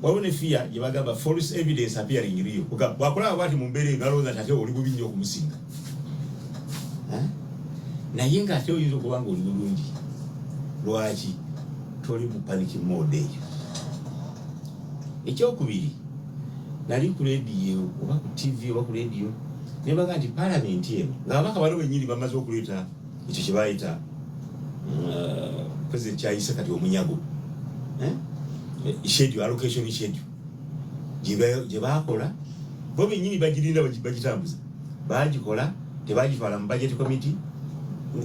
waliwo ne fear gye bagamba false evidence appearing real. Bwakulaba bwati mu mbeera eyo nalowooza nti ate oli bubi nnyo okumusinga. Eh? Naye ng'ate oyinza okuba nga oli bulungi, lwaki toli mu panic mode eyo? Ekyokubiri, nali ku rediyo oba ku TV oba ku rediyo nebaga nti palamenti eno ng'ababaka bano bennyini bamaze okuleeta ekyo kye bayita president kyayise kati omunyago. Eh? Schedule, allocation schedule gye bakola bo bennyini bagirinda bagitambuza, bagikola tebagitwala mu budget committee,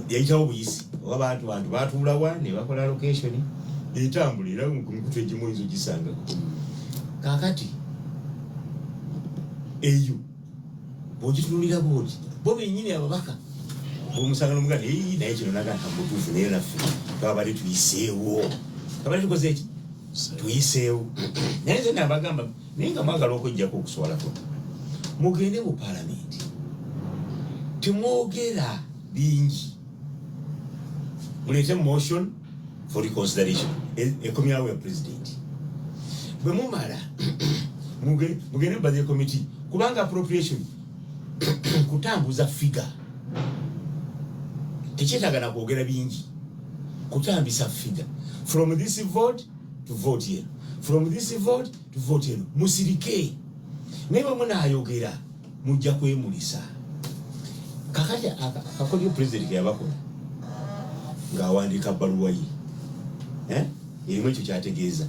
yayitawo buyisi oba bantu batuulawa ne bakola allocation etambula, era ku mikutu egimu oyinza ogisangako. Kakati eyo bw'ogitunulira bwoti, bo bennyini ababaka bwomusanga nomuga naye naye kino naga nta mutuufu, naye naffe twabadde tuyiseewo, twabadde tukoze eki, tuyiseewo. Naye nze nabagamba, naye nga mwagala okwejjako okuswalako, mugende mu palamenti, temwogera bingi, muleete motion for reconsideration ekomyawo ya president. Bwe mumala mugende mu budget committee, kubanga appropriation kutambuza figure, tekyetaaga na kwogera bingi, kutambisa figure from this vote to vote here, from this vote to vote eno, musirike. Naye bwe munaayogera mujja kwemulisa. Kakati akakodyo president keyabakola ng'awandiika bbaluwa ye, eh? Erimu ekyo kyategeeza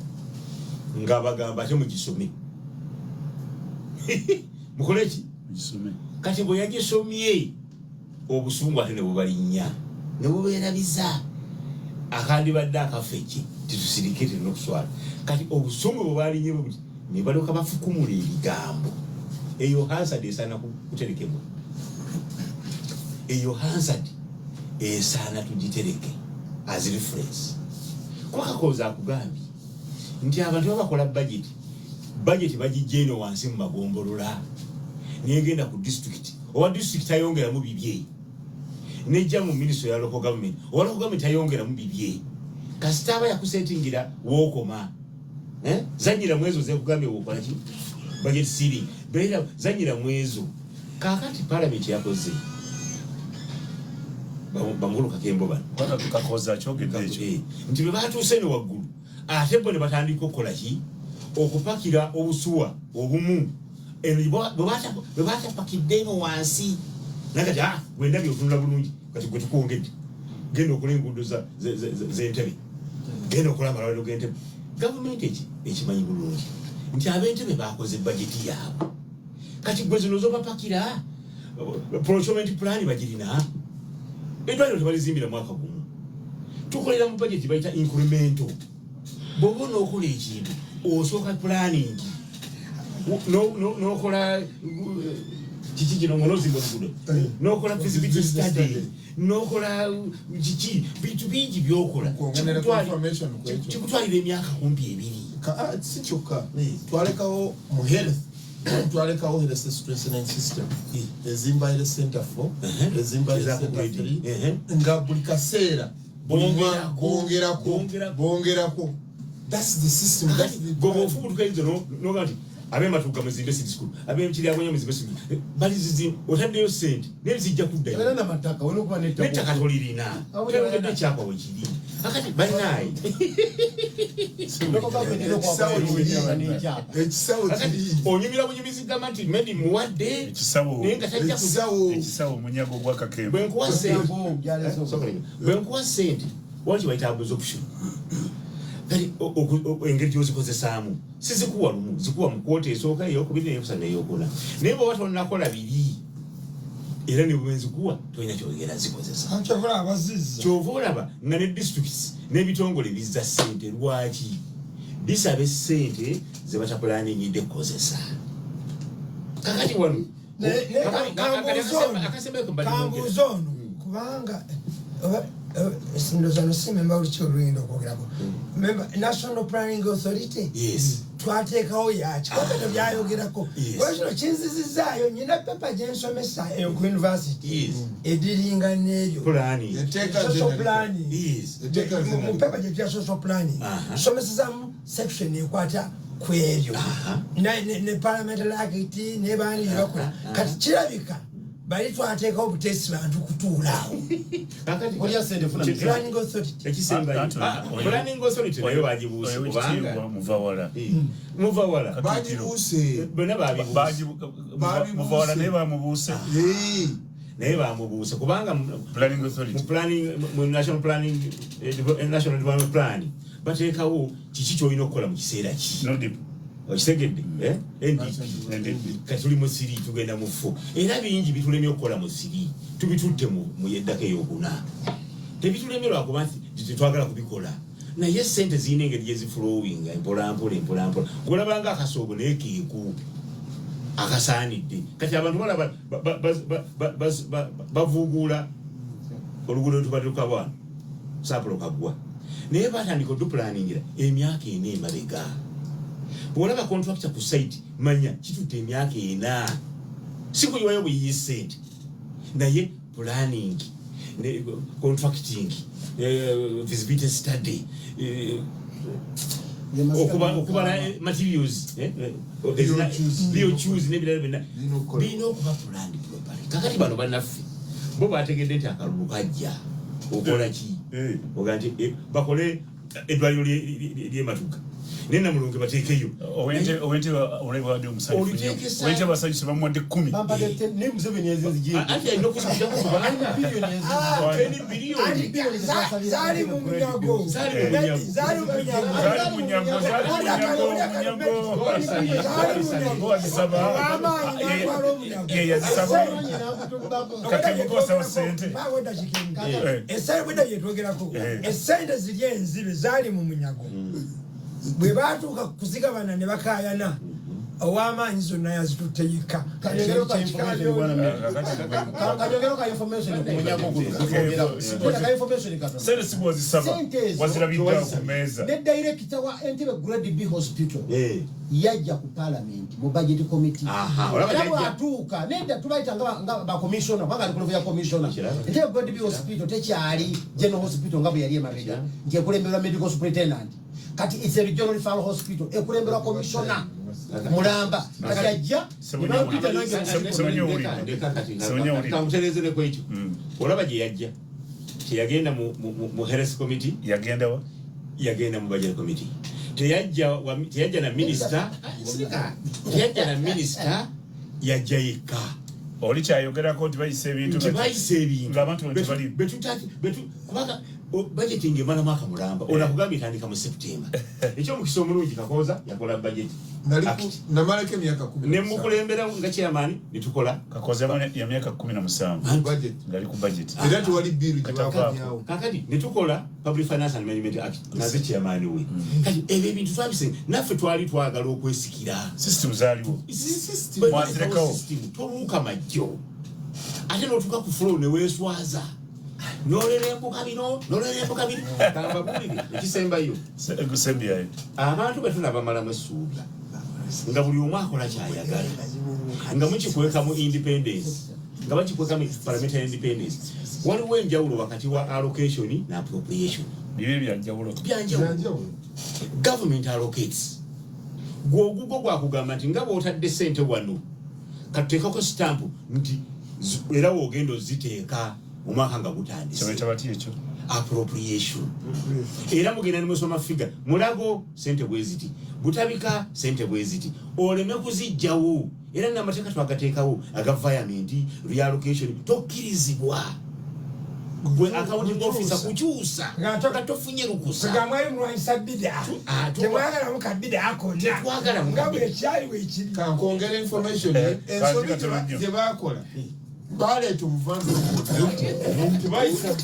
ng'abagamba ate mugisome, mukole ki? Mugisome. Kati bwe yagisomye obusungu ate ne bubalinnya ne bubeerabiza akandibadde akafeke titusirike tulina okuswala. Kati obusungu bwe bwalinnye bwe buti ne balyoka bafukumula ebigambo. Eyo Hansard esaana kuterekebwa, eyo Hansard esaana tugitereke as reference, kuba Kakooza akugambye Nti abantu babakola budget, budget bagijja eno wansi mu magombolola negenda ku district, owa district ayongeramu bibye, nejja mu ministry ya local government, owa local government ayongeramu bibye. Kasita aba yakusetingira wookoma. Eh? Zanyira mwezo zekugambye wokola ki budget ceiling, beera zanyira mwezo. Kakati parliament yakoze bamukulu Kakembo bano. Kakoza kyogedde ekyo. Nti bwe batuuse eno waggulu ate bo ne batandika okukola ki, okupakira obusuwa obumu. Eno bwe batapakidde eno wansi nakati, ah, gwendabye otunula bulungi, kati gwe tukwongedde, genda okola enguudo z'Entebe, genda okola amalwaliro g'Entebe. Gavumenti eki ekimanyi bulungi nti ab'Entebe bakoze bajeti yaabwe. Kati gwe zino zobapakira, procurement plan bagirina, eddwaliro tebalizimbira mwaka gumu. Tukolera mu budget bayita incremental. Bw'oba onookola ekintu osooka planning, n'okola kiki kino nga nozimba oluguudo, n'okola feasibility study, n'okola kiki, bintu bingi byokola. Kwongerera confirmation ku ekyo. Kikutwalira emyaka kumpi 2. Si kyokka, twalekawo mu health, twalekawo health strengthening system, ezimba health center 4, ezimba health center 3, nga buli kaseera Bongerako. bongerako, bongerako. That's the system, that's the Gwe bw'ofubutuka ezo noga nti ab'ematuga muzimbe seed school, ab'ekiryabwenya muzimbe seed school, balizizi otaddeyo sente naye zijja kuddayo. Era n'amataka olina okuba n'ettaka. N'ettaka tolirina, toyongedde ekyapa wekiri. Akati bannaye, ekisawo Akati onyumira bunyumizi gamba nti Medi muwadde naye nga tajja Ekisawo omunyago gwa Kakembo. Bwe nkuwa sente, bwe nkuwa sente, wali kibayita absorption. Kati engeri gyozikozesaamu sizikuwa lumu, zikuwa mu kwota esooka, eyokubiri, neyokusatu, neyokuna. Naye bw'oba tonnakola biri, era ne bwenzikuwa tolina kyogera zikozesa. Kyova abazizza. Kyova olaba nga ne districts n'ebitongole bizza ssente. Lwaki bisaba essente ze bataplaningidde kukozesa? Kakati wano akasembayo ke mbadde Kambuuza ono, kubanga ndowooza no si memba luki oluyinda okwogerako. Member, National Planning Authority. Yes. Twateekawo yaki kubanga tebyayogerako. Kuba kino kinzizizaayo, nyina pepa gyensomesa eyo ku university ediringa n'ebyo Planning. social planning. Etteeka Mu pepa gye tuya social planning tusomesezamu section ekwata ku ebyo ne parliamentary act ne baani bye bakola. Kati kirabika bali twateekawo buteesi bantu kutuulaawo. Planning Authority. Ekisembayo. Planning Authority nayo bagibuuse kubanga Muvawala. Muvawala. Bagibuuse. Bonna babibuuse. Muvawala naye bamubuuse. Naye bamubuuse kubanga Planning Authority. Mu planning, mu national planning, national development plan bateekawo kiki kyolina okukola mu kiseera ki. Okitegedde, eh? NDP. Kati tuli mu 3, tugenda mu 4, era bingi bitulemye okukola mu 3 tubitutte mu yeddako eyokuna. Tebitulemye lwakuba nti tetwagala kubikola, naye sente zirina engeri gyeziflowinga mpolampola mpolampola. Golabanga akasoobo naye keeku akasaanidde. Kati abantu balaba bavuuguula oluguudo lwetubadde lukabwana sapulo kaggwa, naye batandika odupulaningira emyaka 4 emabega. Bwolaba contractor ku site, manya kitutte emyaka 4, si kuyiwayo buyiyi sente, naye planning ne contracting, feasibility study, okubala materials, BOQs n'ebirala byonna birina okuba planned properly. Kakati bano bannaffe bo bategedde nti akalulu kajja, okola ki? Oga nti bakole eddwaliro ly'ematuga naye Namulonge bateekeyo. Owentebe olabadde omusanyufu nnyo. Owentebe abasanyusi bamuwadde 10. Naye Museveni yazinzigyeko. Anti alina okuzijjako kubanga 10 biliyoni. Zaali mu munyago. Zaali mu munyago. Zaali mu munyago. Zaali mu munyago, zaali mu munyago, munyago. Wazisaba. Ye yazisaba. Kakembo kosaba ssente. Esente bwedda byetwogerako, esente ziri enzibe zaali mu munyago. Bwe batuuka kuzigabana ne bakayana. Ow'amaanyi zonna yazitutte yekka. Kanyongero ka information ku munyago guno gutwogeraho, ka information katono. Sente si bw'ozisaba, Sente ezo wazirabidde awo ku mmeeza. Ne director wa Entebbe Grade B Hospital yajja ku parliament mu budget committee. Olaba Era yajja. bwatuuka nedda tubayita nga bakomisiona, kubanga ali ku level ya commissioner. Entebbe Grade B Hospital tekyali general hospital nga bwe yali emabega nti ekulemberwa medical superintendent. Kati it's a regional referral hospital, ekulemberwa commissioner mulamba. Kati ajja ne bampita nange. Kamutereezereko ekyo. Olaba gye yajja, teyagenda mu health committee. Yagendawa? Yagenda mu budget committee. Teyajja na minisita, teyajja na minisita, yajja yekka. Oli kyayogerako nti bayisa ebintu nti bayisa ebintu ng'abantu bano tebali. Kubanga budgeting emala mwaka mulamba. Ono akugambye etandika mu September. Ekyomukisa omulungi, Kakooza yakola budget act. Namalako emyaka 10. Ne mukulembera nga chairman netukola. Kakooza ya myaka 17 ng'ali ku budget. Era tewali bill gye bakomyawo. Kakati netukola Public Finance and Management Act, naze chairman we. Kati ebyo ebintu twabise, naffe twali twagala okwesikira. System zaaliwo. Mwazirekawo. Tobuuka majjo, ate notuuka ku floor neweeswaza, nolerembuka bino, nolerembuka bino. Kambabuulire ekisembayo. Gusembyayo. Abantu bwe tunabamalamu essuubi nga buli omu akola kyayagala, nga mukikweka mu independence, nga bakikweka mu parliamentary independence, waliwo enjawulo wakati wa allocation ne appropriation. Bibi byanjawulo. Byanjawulo. Government allocates, gwe ogugwo gwakugamba nti nga bw'otadde sente wano, katuteekako sitampu nti era woogenda oziteeka omwaka nga gutandise. Kyebayita bati ekyo? Appropriation. Era mugenda nemusoma figure, Mulago sente bwe ziti, Butabika sente bwe ziti, oleme kuzijjawo. Era namateeka twagateekawo aga virement, reallocation, tokkirizibwa gwe accounting officer kukyusa nga tofunye lukusa. Nga mwali mulwanyisa bida, temwagalamu kabida konna. Tetwagalamu nga kabida. Bwekyali bwekiri. Kankwongera information. Ensobi gye bakola, baleeta obuvanvu, tebayisa.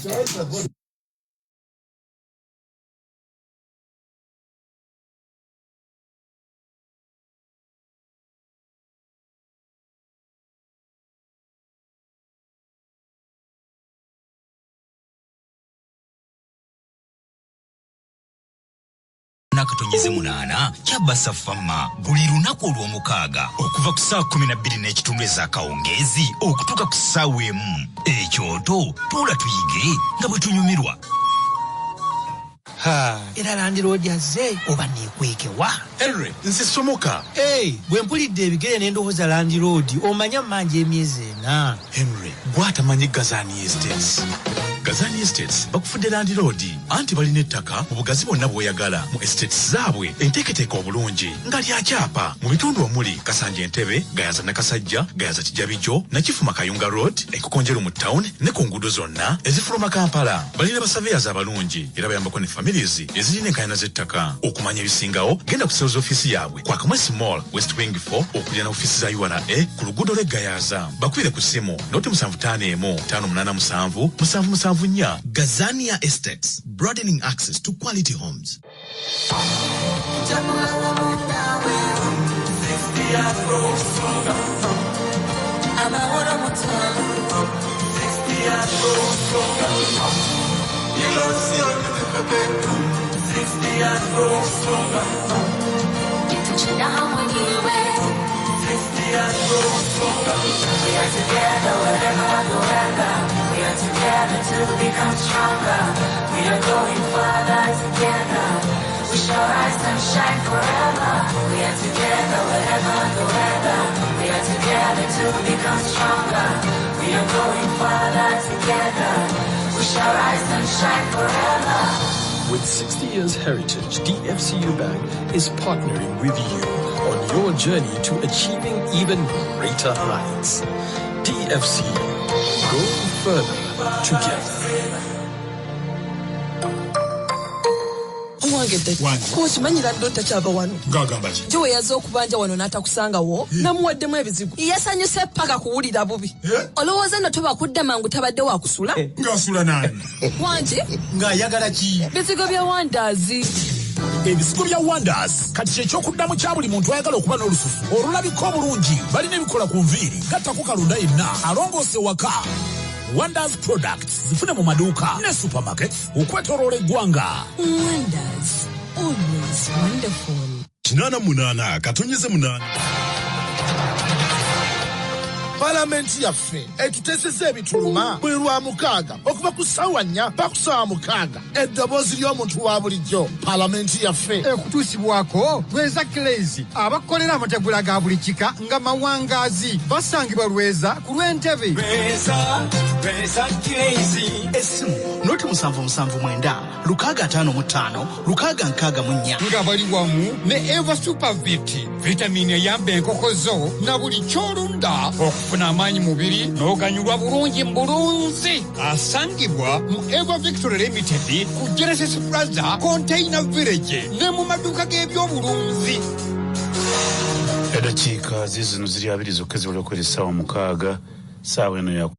8.8 kyabasa fama buli lunaku olw'omukaaga okuva ku ssaawa 12:30 ez'akawungeezi okutuuka ku ssaawa 1. Ekyoto tuula tuyige nga bwe tunyumirwa. Era landiroodi azze, oba neekwekewa? Henry, nze somoka. Hey, bwe mpulidde ebigere ne ndowooza landiroodi, omanya mmanja emyezi 4. Henry, gw'atamanyi Gazani Estates. Gazani Estates bakufudde landiroodi, anti balina ettaka mu bugazi bwonna bw'oyagala mu estates zaabwe enteeketeeka obulungi nga lyakyapa mu bitundu omuli Kasanje, Entebe, Gayaza, Nakasajja, Gayaza, Kijabijo, Nakifuma, Kayunga Road, Enkokonjeru mu town ne ku nguudo zonna ezifuluma Kampala. Balina basurveyors abalungi era bayambako ne families ezirina enkaayana z'ettaka. Okumanya ebisingawo, genda ku sales office yaabwe kwa Kamwesi Mall, West Wing 4, okuliraana ofiisi za URA ku luguudo lw'e Gayaza. Bakubire ku ssimu 075 587 774. Gazania Estates, broadening access to quality homes. Amahoro mutano. We are together wherever the weather. We are together to become stronger. We are going further together. We shall rise and shine forever. We are together wherever the weather. We are together to become stronger. We are going further together. We shall rise and shine forever. With 60 years heritage, DFCU Bank is partnering with you on your journey to achieving even greater heights. DFCU, going further together. Owangedde, okimanyi landlord takyava wano? Ng'agamba ki? Jo we yazze okubanja wano n'atakusangawo, namuwaddemu ebizigu, yasanyuse paka kuwulira bubi. Olowooza nno toba kudda mangu, tabadde wakusula. Ng'asula nani? Wangi. Ng'ayagala ki? Bizigo bya wandaazi. Ebizigo bya Wonders kati kyekyokuddamu kya buli muntu ayagala okuba n'olususu olulabika obulungi. Balina ebikola ku nviiri, gattako kalonda yenna alongoose waka. Wonders products zifune mu maduuka ne supermarkets okwetoloola eggwanga. Wonders, always wonderful. 88.8. Palamenti yaffe etuteeseza ebituluma buli lwa mukaaga okuva ku ssaawa 4 paka ku ssaawa 6. Eddoboozi ly'omuntu wa bulijjo, palamenti yaffe. Ekutuusibwako Lweza Clays, abakolera amategula ga buli kika nga mawangaazi, basangibwa Lweza ku lw'Entebe. Essimu 077 965 664. Nga bali wamu ne Eva Supervit, vitamini eyamba enkoko zo na buli ky'olunda okufuna amaanyi mubiri n'oganyulwa bulungi mu bulunzi. Asangibwa mu Eva Victory Limited ku Genesis Plaza, Container Village ne mu maduuka g'ebyobulunzi. Eddakiika zizino ziri 20 zokka ezibula okuwera essaawa 6. Ssaawa eno ya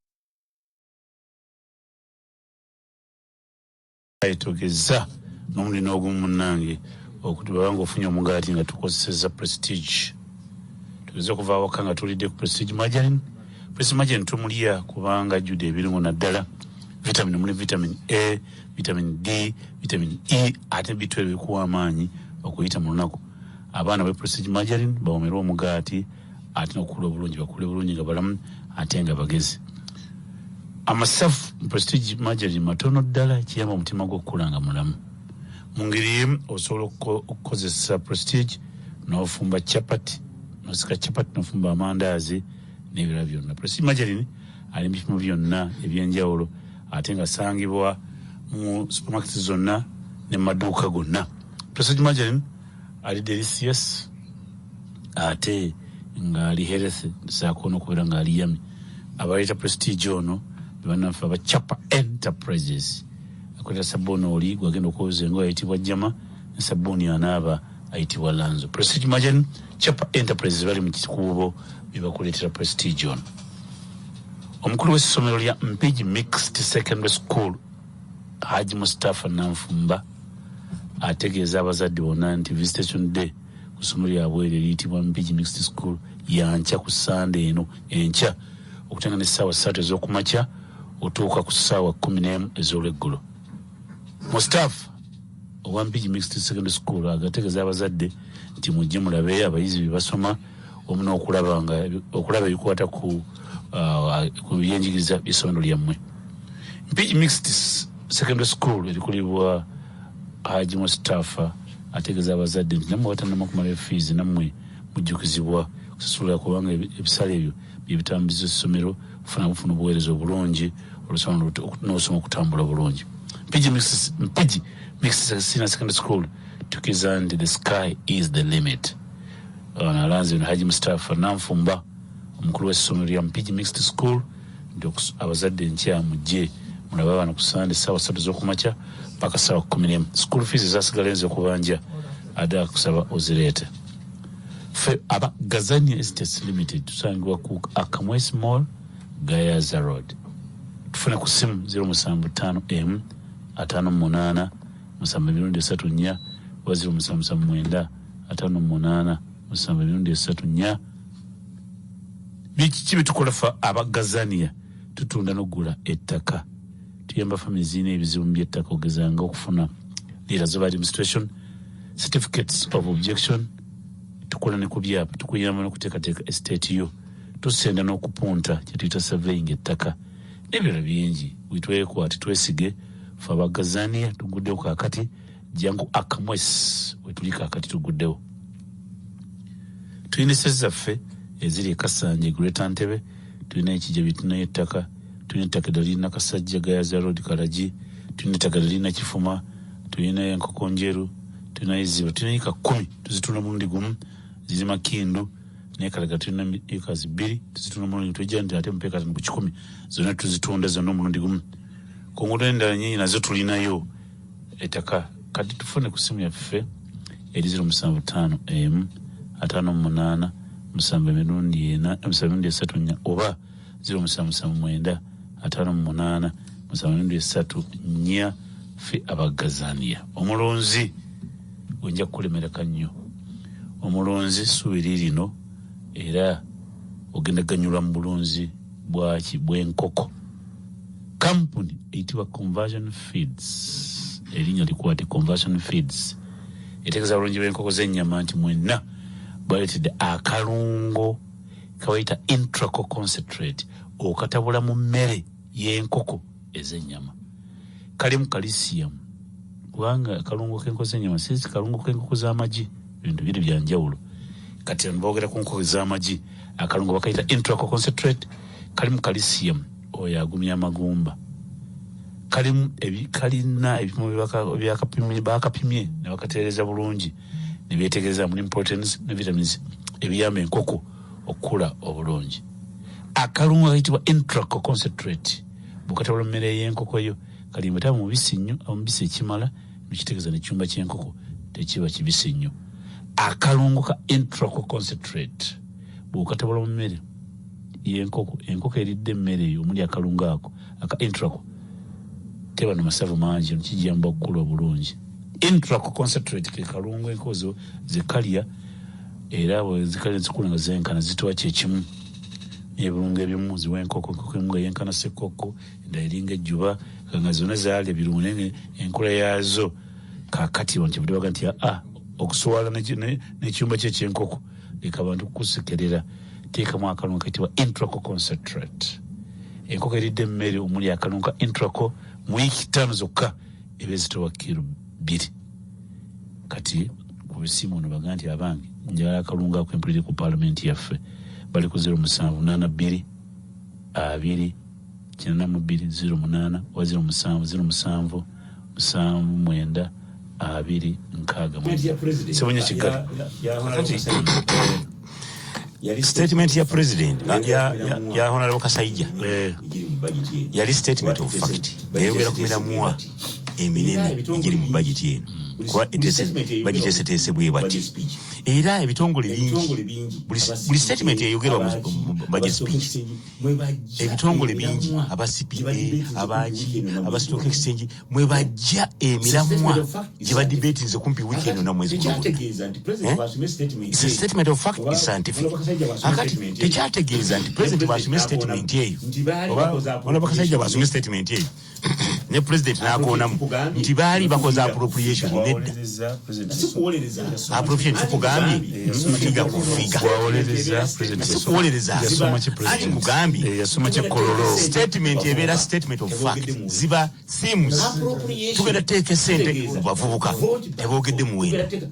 tugeza n'omulundi n'ogumu munnange okutubaba ng'ofunye omugaati nga tukozesezza Prestige. Tugeze okuva awaka nga tulidde ku Prestige margarine. Prestige margarine tumulya kubanga ajjudde ebirungo, naddala vitamin. Muli vitamin A, vitamin D, vitamin E, ate bitu ebyo bikuwa amaanyi okuyita mu lunaku. Abaana ba Prestige margarine bawomerwe omugaati ate n'okukula obulungi, bakule bulungi nga balamu ate nga bagezi. Amasavu mu Prestige margarine matono ddala, kiyamba omutima gwo okukula nga mulamu. Mu ngeri emu osobola okukozesa Prestige n'ofumba chapati, n'osika chapati, n'ofumba amandaazi n'ebirala byonna. Prestige margarine ali mu bipimo byonna ebyenjawulo ate nga asangibwa mu supermarket zonna ne mu maduuka gonna. Prestige margarine ali delicious ate ng'ali healthy, saako n'okubeera ng'ali yummy. Abaleeta Prestige ono be bannaffe aba Chapa Enterprises. Akweta sabbuuni oli gwagenda okwoza engoye ayitibwa Jama, ne sabbuuni anaaba ayitibwa Lanzo. Prestige margarine, Chapa Enterprises bali mu kikuubo bye bakuleetera Prestige ono. Omukulu w'essomero lya Mpigi Mixed Secondary School, Haji Mustafa Nanfumba, ategeeza abazadde bonna nti visitation day ku ssomero lyabwe eryo eriyitibwa Mpigi Mixed School yankya ku Sande eno enkya okutandika n'essaawa 3 ez'okumakya otuuka ku ssaawa 11 ez'olweggulo. Mustafa owa Mpigi Mixed Secondary School agategeeza abazadde nti mujje mulabe abayizi bye basoma wamu n'okulaba nga okulaba ebikwata ku byenjigiriza by'essomero lyammwe. Mpigi Mixed Secondary School erikulibwa Haji Mustafa ategeeza abazadde nti nammwe batannama kumalayo fiizi nammwe mujjukizibwa kusasulira, kubanga ebisale ebyo bye bitambuza essomero okufuna bufuna obuweereza obulungi olusoma n'osoma okutambula bulungi. Mpigi Mixed Senior Secondary School tukiza nti the sky is the limit. Ono alanze ono Haji Mustafa Nanfumba, omukulu w'essomero lya Mpigi Mixed School, nti abazadde enkya mujje mulabe abaana ku Sande ssaawa 3 ez'okumakya paka ssaawa 11. School fees ezasigala enza okubanja ate akusaba ozireete. Ffe aba Gazania Estates Limited tusangibwa ku Akamwesi Mall, Gayaza Road. Tufune ku ssimu 075 M 58 7 3 4 oba 0779 58 7 3 4. Biki byetukola ffe aba Gazania? Tutunda n'okugula ettaka, tuyamba family zirina ebizibu mu by'ettaka, ogezanga okufuna letters of administration, certificates of objection. Tukola ne ku byapa, tukuyamba n'okuteekateeka estate yo, tusenda n'okupunta kyetuyita surveying ettaka n'ebirala bingi. Wetwekwate twesige fe aba Gazania. Tuguddewo kaakati, jangu Akamwesi wetuli kaakati, tuguddewo. Tulina esente zaffe eziri e Kasanje, Greater Ntebe, tulina Ekijabi, tulinayo ettaka, tulina ettaka eddala lirina Kasajja, Gayaza Road, Kalagi, tulina ettaka eddala lirina Kifuma, tulina Enkoko Njeru, tulina Eziba, tulina eka 10 tuzitunda mulundi gumu, ziri Makindu naye Kalaga tulina ekazi 2 tuzitunda mulundi, tujja nti ate mupe 5 ku 100, zonna tuzitunda zonna omulundi gumu. Ku nguudo endala nyingi nazo tulinayo ettaka. Kati tufune ku ssimu yaffe eri 075 M 58 7 4 7 3 4 oba 0779 58 7 3 4. Ffe Abagazania. Omulunzi Gwenja kukulemereka nnyo omulunzi, ssuubi lirino era ogenda ganyulwa mu bulunzi bwaki bw'enkoko. Kampuni eyitibwa Conversion Feeds, erinnya likwate, Conversion Feeds, etegeeza bulungi bw'enkoko z'ennyama nti mwenna baleetedde akalungo kabayita Intraco Concentrate. Okatabula mu mmere y'enkoko ez'ennyama, kalimu calcium, kubanga akalungo k'enkoko z'ennyama si kalungo k'enkoko z'amagi, bintu biri bya njawulo. Kati bano boogera ku nkoko z'amagi. Akalungo bakayita Intraco Concentrate, kalimu calcium oyo agumya amagumba, kalimu kalina ebipimo bakapimye ne bakatereeza bulungi ne beetegereza mulimu proteins ne vitamins ebiyamba enkoko okukula obulungi. Akalungo kayitibwa Intraco Concentrate bw'okatabula mu mmere y'enkoko yo, kalimba taba mubisi nnyo, aba mubisi ekimala, nekitegeeza nekyumba ky'enkoko tekiba kibisi nnyo. Akalungo ka Intraco Concentrate bw'okatabula mu mmere y'enkoko, enkoko eridde emmere eyo omuli akalungo ako aka Intraco teba na masavu mangi, kijiyamba okukula obulungi. Intraco Concentrate ke kalungo enkoko zo zekalya, era bwe zikalya zikula nga zenkana, zituwa kyekimu n'ebirungo ebimu ziwa enkoko. Enkoko emu nga yenkana ssekokko, endala eringa ejjuba, nga zonna zaalya ebirungo naye enkula yaazo. Kaakati wano kyebadde baga nti aa okuswala n'ekiyumba kye ekyenkoko, leka abantu kukusekerera, teekamu akalungo kayitibwa Intraco Concentrate. Enkoko eridde emmere omuli akalungo ka Intraco, mu wiiki 5 zokka eba ezitowa kiro 2. Kati ku bisimu ono baga nti abange njagala akalungo ako empulire ku paalamenti yaffe, bali ku 0782 2 82 08 oba 07 07 79 2 6. Sebonya Kigali. Statement ya president ya Honorable Kasaija yali statement of fact, yayogera ku miramwa eminene egiri mu budget eno, kuba budget eseteese bwe bati, era ebitongole bingi, buli statement eyogerwa mu budget speech, ebitongole bingi, aba CPA, abaki, aba stock exchange, mwe bajja emiramwa gye badebatinze kumpi wiiki eno namwezi guno. It's a statement of fact, is scientific. Akati tekyategeeza nti president bw'asomye statement eyo, oba Honorable Kasajja bw'asomye statement eyo ne president n'akoonamu nti baali bakoze appropriation. Nedda, appropriation tukugambye figure ku figure, si kuwolereza. Ali nkugambye statement ebeera statement of fact, ziba themes. Tugenda teeka esente mu bavubuka, teboogedde muwendo.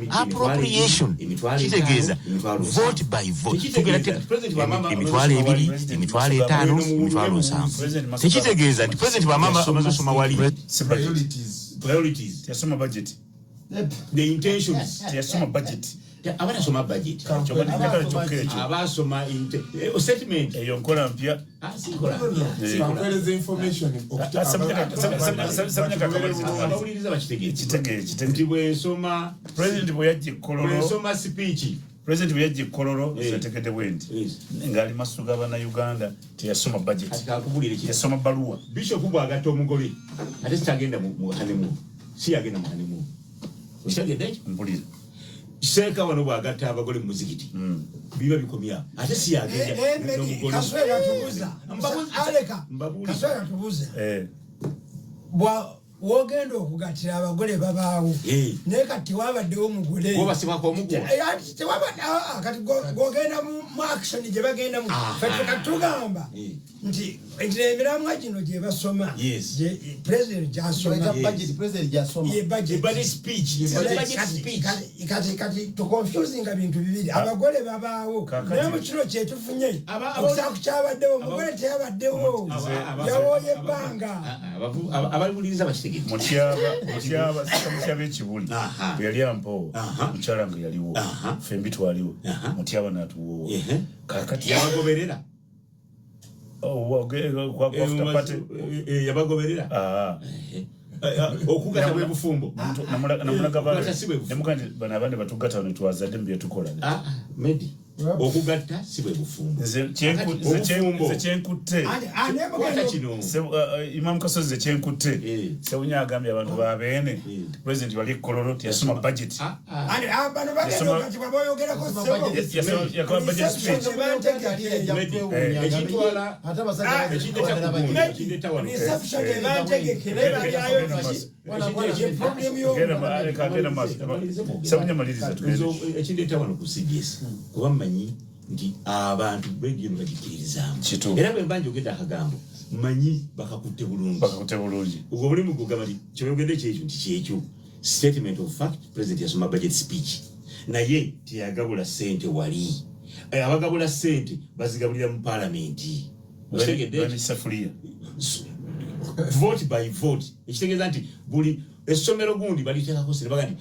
Appropriation kitegeeza vote by vote, tugenda teeka 20,000, 50,000, 70,000. Tekitegeeza nti president bw'amama amaze osoma wali Priorities. Teyasoma budget. The intentions. Teyasoma budget. Abatasoma budget. Njagala kyokka ekyo. Abasoma statement. Eyo nkola mpya. Bakuweereza information. Abawuliriza bakitegeere. Kitegeere. Nti bwensoma President bwe yajja ekkololo, bwensoma speech, president bwe yajja ekkololo, yategedde bwe nti ng'ali maaso g'abannayuganda teyasoma budget. Kakubulire ki? Yasoma bbaluwa. Bishop bw'agatta omugole, ate sitagenda mu honeymoon, si yagenda mu honeymoon, okitegedde ekyo? Mpulira. Seeka wano bw'agatta abagole mu muzikiti, biba bikomya, ate si yagenda n'omugole. Kaswera tubuuza aleka, Kaswera tubuuza, bwa wogenda okugattira abagole babaawo, naye kati tewabaddewo mugole. Wobasibako omuguwa. Ati kati gogenda mu action gye bagendamu. Ffe tugamba nti emiramwa gino gye basoma, president gyasoma. Budget president gyasoma. Ye budget. Budget speech. Ye budget speech. Kati tuconfusinga bintu bibiri. Abagole babaawo, naye mu kiro kyetufunye okusa kyabaddewo, omugole teyabaddewo, yawooye ebbanga. Abawuliriza bakitegedde. Mutyaba, sika Mutyaba ekibuli bwe yali ampoowa, mukyala nga yaliwo, ffembi twaliwo, Mutyaba n'atuwoowa. Kaakati yabagoberera. After party. Yabagoberera. Okugatta bwe bufumbo. Namulaga Okugatta si bwe bufumbo. Nemugaa nti bano abandi batugatta wano twazadde mu byetukola. Medi. Okugatta si bwe bufumbo. Nze kyenkutte Imam Kasozi, nze kyenkutte, Sewunya agambye abantu babeene President wali Kololo teyasoma budget. Bano bagenda okakibwa boyogerako. Yakola budget speech. Ekitwala Reception ebantegeke naye balyayo. Genda maaso. Sewunya, maliriza tugende. Ekindeeta wano ku CBS, kuba mmanyi nti abantu radio bagikkiririzaamu, Kituufu. era bwe mba njogedde akagambo mmanyi bakakutte bulungi. Bakakutte bulungi. Ogwo omulimu gugamba nti kyoyogedde kyekyo, nti kyekyo statement of fact. President yasoma budget speech naye teyagabula ssente wali. Abagabula ssente bazigabulira mu palamenti. Okitegedde? Beni Safulia. Vote by vote, ekitegeeza nti buli essomero gundi baliteekako sente, baga nti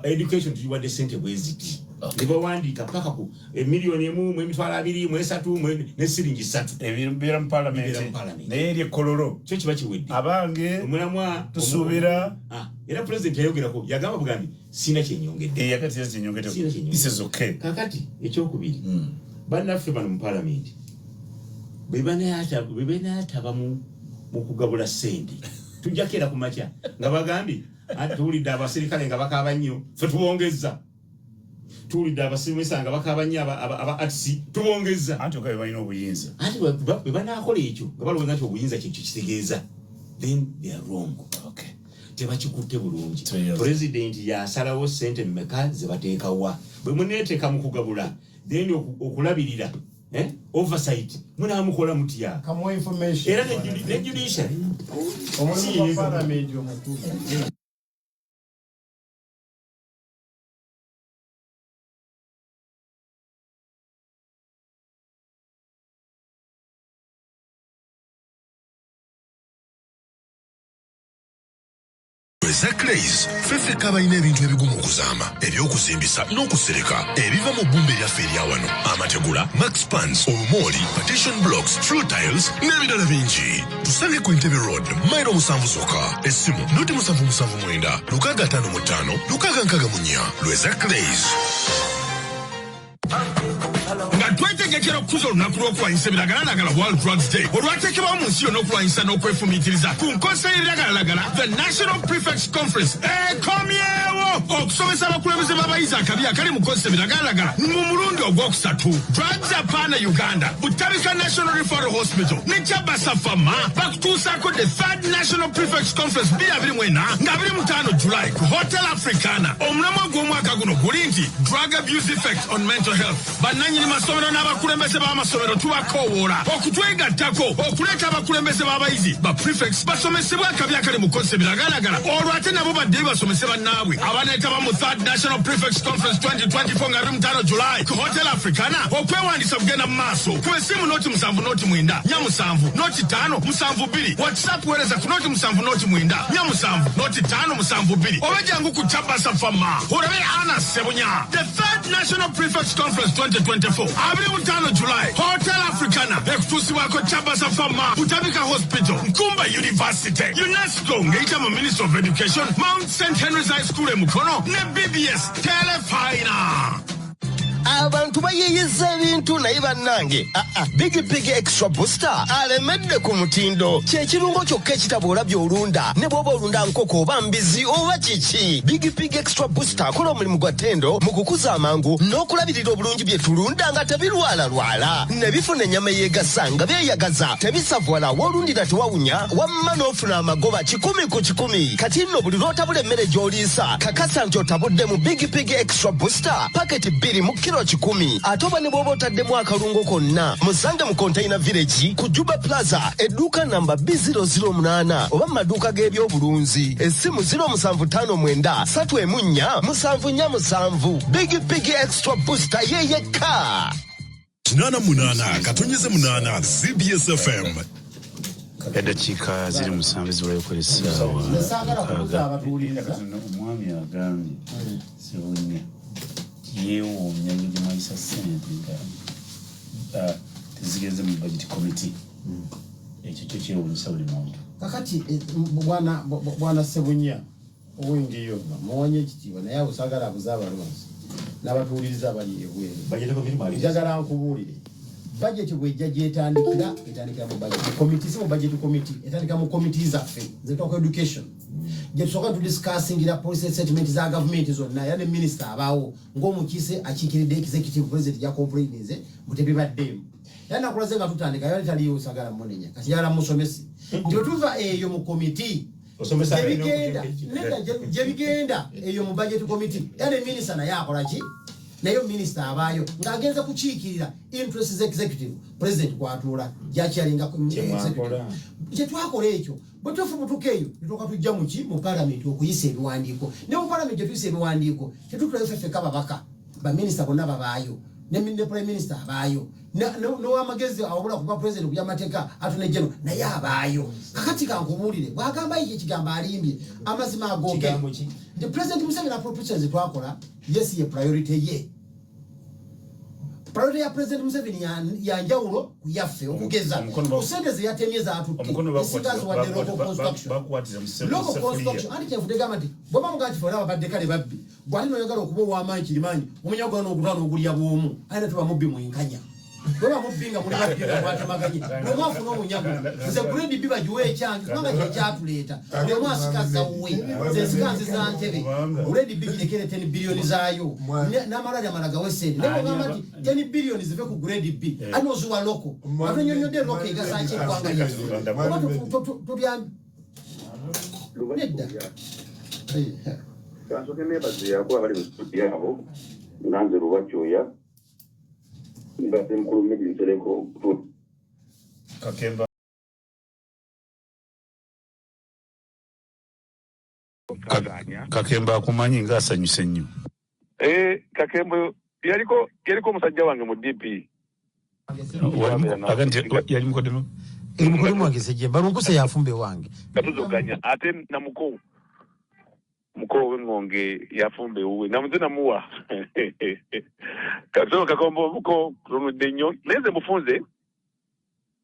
education tugiwadde sente bwe ziti, ne bawandiika paka ku emiliyoni emu mu emitwalo abiri mu esatu ne siringi ssatu. Ebibeera mu Bibeera palamenti. mu parliament. Naye eri ekololo Kyo kiba kiwedde. Abange, omulamwa tusuubira. Era president yayogerako, yagamba bugambi sina kyenyongedde. Yakati kyenyongedde. Sina kyenyongedde. This is okay. Kakati ekyokubiri, bannaffe bano mu palamenti bwe banaataba mu kugabula ssente, tujja keera ku makya nga bagambye anti tuwulidde abaserikale nga bakaaba nnyo, ffe tubongezza, tuwulidde abasomesa nga bakaaba nnyo, aba arts, tubongezza. Anti okabe balina obuyinza. Anti bwe banaakola ekyo nga balowooza nti obuyinza kyekyo kitegeeza, then they are wrong. Tebakikutte bulungi. Pulezidenti yasalawo sente mmeka ze bateekawa. Bwe muneeteeka mu kugabula, then okulabirira, oversight munaamukola mutya? Kamuwa information. Era ne judiciary Omulimu gwa parliament omukulu. Eza Clays, ffeffeka abalina ebintu ebigumu okuzaama, ebyokuzimbisa n'okusereka ebiva mu bbumba eryaffe erya wano: amategula, maxpans, obumooli, partition blocks, floor tiles n'ebirala bingi. Tusange ku Entebbe Road, mayiro 7 zokka. Essimu 077 655 664. Lweza Clays. Nga twetegekera okukuza olunaku lw'okulwanyisa ebiragalalagala, World Drugs Day, olwateekebwawo mu nsi yonna okulwanyisa n'okwefumiitiriza ku nkozesa y'ebiragalalagala, the National Prefects Conference ekomyewo okusomesa abakulembeze b'abayizi akabi akali mu kukozesa ebiragalalagala mu mulundi ogwokusatu. Drugs Apana Uganda, Butabika National Referral Hospital ne Kyabasa Pharma bakutuusaako the third National Prefects Conference 2024 nga 25 July ku Hotel Africana. Omulamwa gw'omwaka guno guli nti drug abuse effect on mental health. Bannannyini masomero n'abakulembeze b'amasomero tubakoowoola okutwegattako okuleeta abakulembeze b'abayizi, ba prefects, basomesebwe akabi akali mu kukozesa ebiragalalagala, olwo ate nabo baddeyo basomese bannaabwe. Abaneetaba mu third National Prefects Conference 2024 nga 25 July ku Hotel Africana, okwewandiisa kugenda mu maaso. Ku esimu 070 09 47 05 72. WhatsApp weereza ku 070 09 47 05 72, oba jangu ku Kyabasa Pharma olabe Ana Sebunya. The third National Prefects Conference 2024, 25 July, Hotel Africana, ekutuusibwako Kyabasa Pharma, Butabika Hospital, Nkumba University, UNESCO ng'eyita mu Ministry of Education, Mount St Henry's High School e Mukono ne BBS Telefina. Abantu bayiyiza ebintu naye bannange, aa Big Pig Extra Booster alemedde ku mutindo. Kyekirungo kyokka ekitaba olabye olunda, ne bw'oba olunda nkoko oba mbizi oba kiki. Big Pig Extra Booster akola omulimu gwa ttendo mu kukuza amangu n'okulabirira obulungi bye tulunda nga tebirwalalwala, ne bifuna ennyama eyeegasa nga byeyagaza, tebisavuwala, woolundira tewawunya, wamma n'ofuna amagoba 100%. Kati nno buli lw'otabula emmere gy'oliisa, kakasa nti otabudde mu Big Pig Extra Booster paketi 2 mu kiro 100, ate oba ne bw'oba otaddemu akalungo konna. Musange mu Container Village ku Juba Plaza, edduuka namba B008, oba mu maduuka g'ebyobulunzi. Essimu 0759 314 747. Big Pig Extra Booster yeyekka. 88.8 CBS FM. Eddakiika ziri 7 zibulayo okukola essaawa Saagala kubuza 6. abatuwuliriza. Omwami agambye Sebunya yeewuunya engeri gye mwayisa ssente nga tezigenze mu budget committee. Ekyo kyo kyewuunyisa buli muntu. Kakati bwana Sebunya, owingi yonna muwanye ekitiibwa, naye awo saagala abuze abalonzi. N'abatuwuliriza abali ebweru, njagala nkubuulire, budget bwejja gyetandikira, etandikira mu budget committee, si mu budget committee, etandikira mu committee zaffe zetwako education, gye tusooka tudiscussingira policy statement za gavumenti zonna. Era ne minisita abaawo ng'omukiise akiikiridde executive, president yacomplaininze mutebibaddeemu. Era nakulaze nga tutandika, yali taliyo, sagala munenya. Kati njagala musomesi nti bwe tuva eyo mu committee gyebigenda, nedda, gyebigenda eyo mu budget committee. Era ne minisita naye akola ki? Naye minisita abaayo ng'agenza kukiikirira interests executive, president kwatuula gyakyalinga. Kyetwakola ekyo, bwe tufubutuka eyo netuka tujja muki mu palamenti okuyisa ebiwandiiko. Ne mu palamenti gyetuyisa ebiwandiiko, tetutulayo ffe ffekka babaka, baminisita bonna babaayo, ne prime minister abaayo, n'owamagezi awabula kuba president kubyamateeka, attorney general naye abaayo. Kakati kankubuulire, bw'agamba ekyo ekigambo alimbye. Amazima agoge nti President Museveni appropriations zetwakola, yes, ye priority ye, priority ya President Museveni ya njawulo ku yaffe. Okugeza ku sente ze yatemye zatutte, esinga ziwadde local construction, local construction. Anti kyenfudde gamba nti bweba mugaa nti ffe abadde kale babbi, bw'ate noyagala okuba ow'amaanyi kirimaanyi, omunya gwa n'ogutwa n'ogulya bw'omu, ayina tuba mubbi mwenkanya. Bweba mubbi nga muli babbi nga mwatemaganye, buli omu afuna omunyago. Nze grade B bagiwe ekyange, kubanga kyekyatuleeta. Buli omu asikaza wuwe, nze nsika nziza ntebe. Grade B girekere 10 biliyoni zaayo, n'amalwaliro amala gawe sente. Naye bwogamba nti 10 biliyoni zive ku grade B, ate oziwa local, ate onyonyodde local egasa ki eggwanga lyaffe? Oba tubyambi nedda. Kansooke neebaze akuba bali mu studio abo, nga nze Lubakyoya, mbadde mukulu Medi Nsereko. Kakemba. Kakemba akumanyi ng'asanyuse nnyo. Eh, Kakembo yaliko omusajja wange mu DP. Aga nti yali mukodemu. Mukodemu wange Sejjemba Lunkuse yafumba ewange. Nga tuzoganya, ate namuko muko w'eŋŋonge yafumba ewuwe, namuze namuwa kaso kakombo muko kulunudde nnyo. Naye nze mufunze,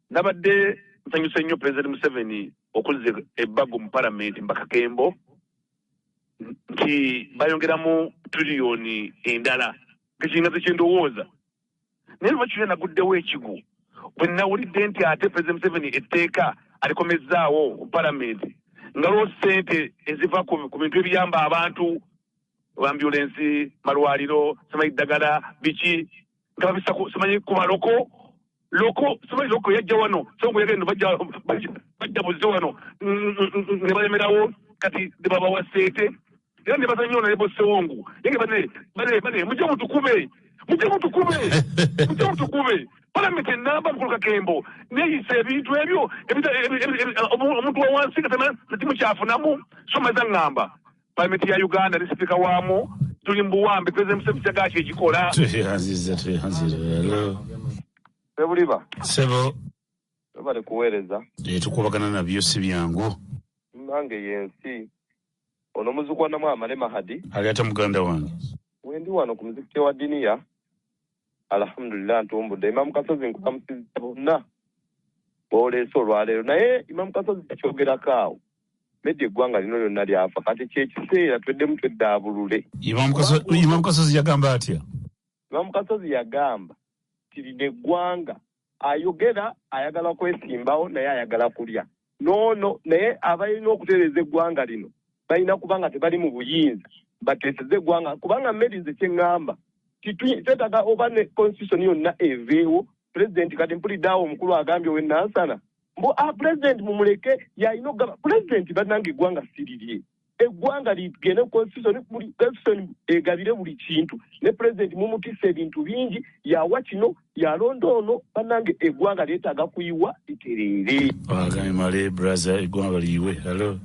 nabadde nsanyuse nnyo President Museveni okuzza ebbago mu palamenti mbakakembo nti bayongeramu triliyoni endala ngekinga ze kyendowooza. Naye lwaki naguddewo ekigu bwe nawulidde nti ate President Museveni etteeka alikomezzaawo mu palamenti, nga lwo ssente eziva ku bintu ebiyamba abantu, ambulensi, malwaliro, simanyi ddagala biki, nga babisa simanyi ku balocal local, simanyi local yajja wano songo yagenda bajja buzzi wano ne balemerawo. Kati ne babawa ssente, era ne bazanyo na lebo Sewongu yenge bane bane bane, mujje mutukube, mujje mutukube, mujje mutukube. Palamenti enamba, mukulu Kakembo, neyisa ebintu ebyo omuntu wa wansi nga temukyafunamu. Someza ŋŋamba palamenti ya Uganda ne sipiika waamu tuli mu buwambe. President Museveni kyagala kyekikola. Tweyanziza, tweyanziza. Hello. Sebuliba. Sebo. Webale kuweereza. Tukubagana nabyo si byangu. Nange yensi ono muzukwannamu Amale Mahadi. Ali ate muganda wange? Wendi wano ku muzikiti wa diniya, alhamdulillah, ntumbudde. Imamu Kasozi, nkulamusiza bonna boleese olwaleero. Naye Imamu Kasozi yakyogerako awo meddi, eggwanga lino lyonna lyafa. Kati kyekiseera tweddemu tweddaabulule. Imamu Kasozi yagamba atya? Imamu Kasozi yagamba nti lino eggwanga, ayogera ayagala kwesimbawo, naye ayagala kulya noono. Naye abalina okutereeza eggwanga lino balina kuba nga tebali mu buyinza, bateeseze eggwanga. Kubanga mmeri nze kyeŋŋamba, twetaaga oba ne constitution yonna eveewo. President kati mpulidde awo omukulu agambye owenansana mbu ah, president mumuleke, yalina okugamba president. Bannange, eggwanga sirirye, eggwanga ligende constitution, buli constitution egabire buli kintu. Ne president mumutisa ebintu bingi, yawa kino, yalonda ono. Bannange, eggwanga lyetaaga kuyiwa litereere. Agambye male braza, eggwanga liyiwe. Hello.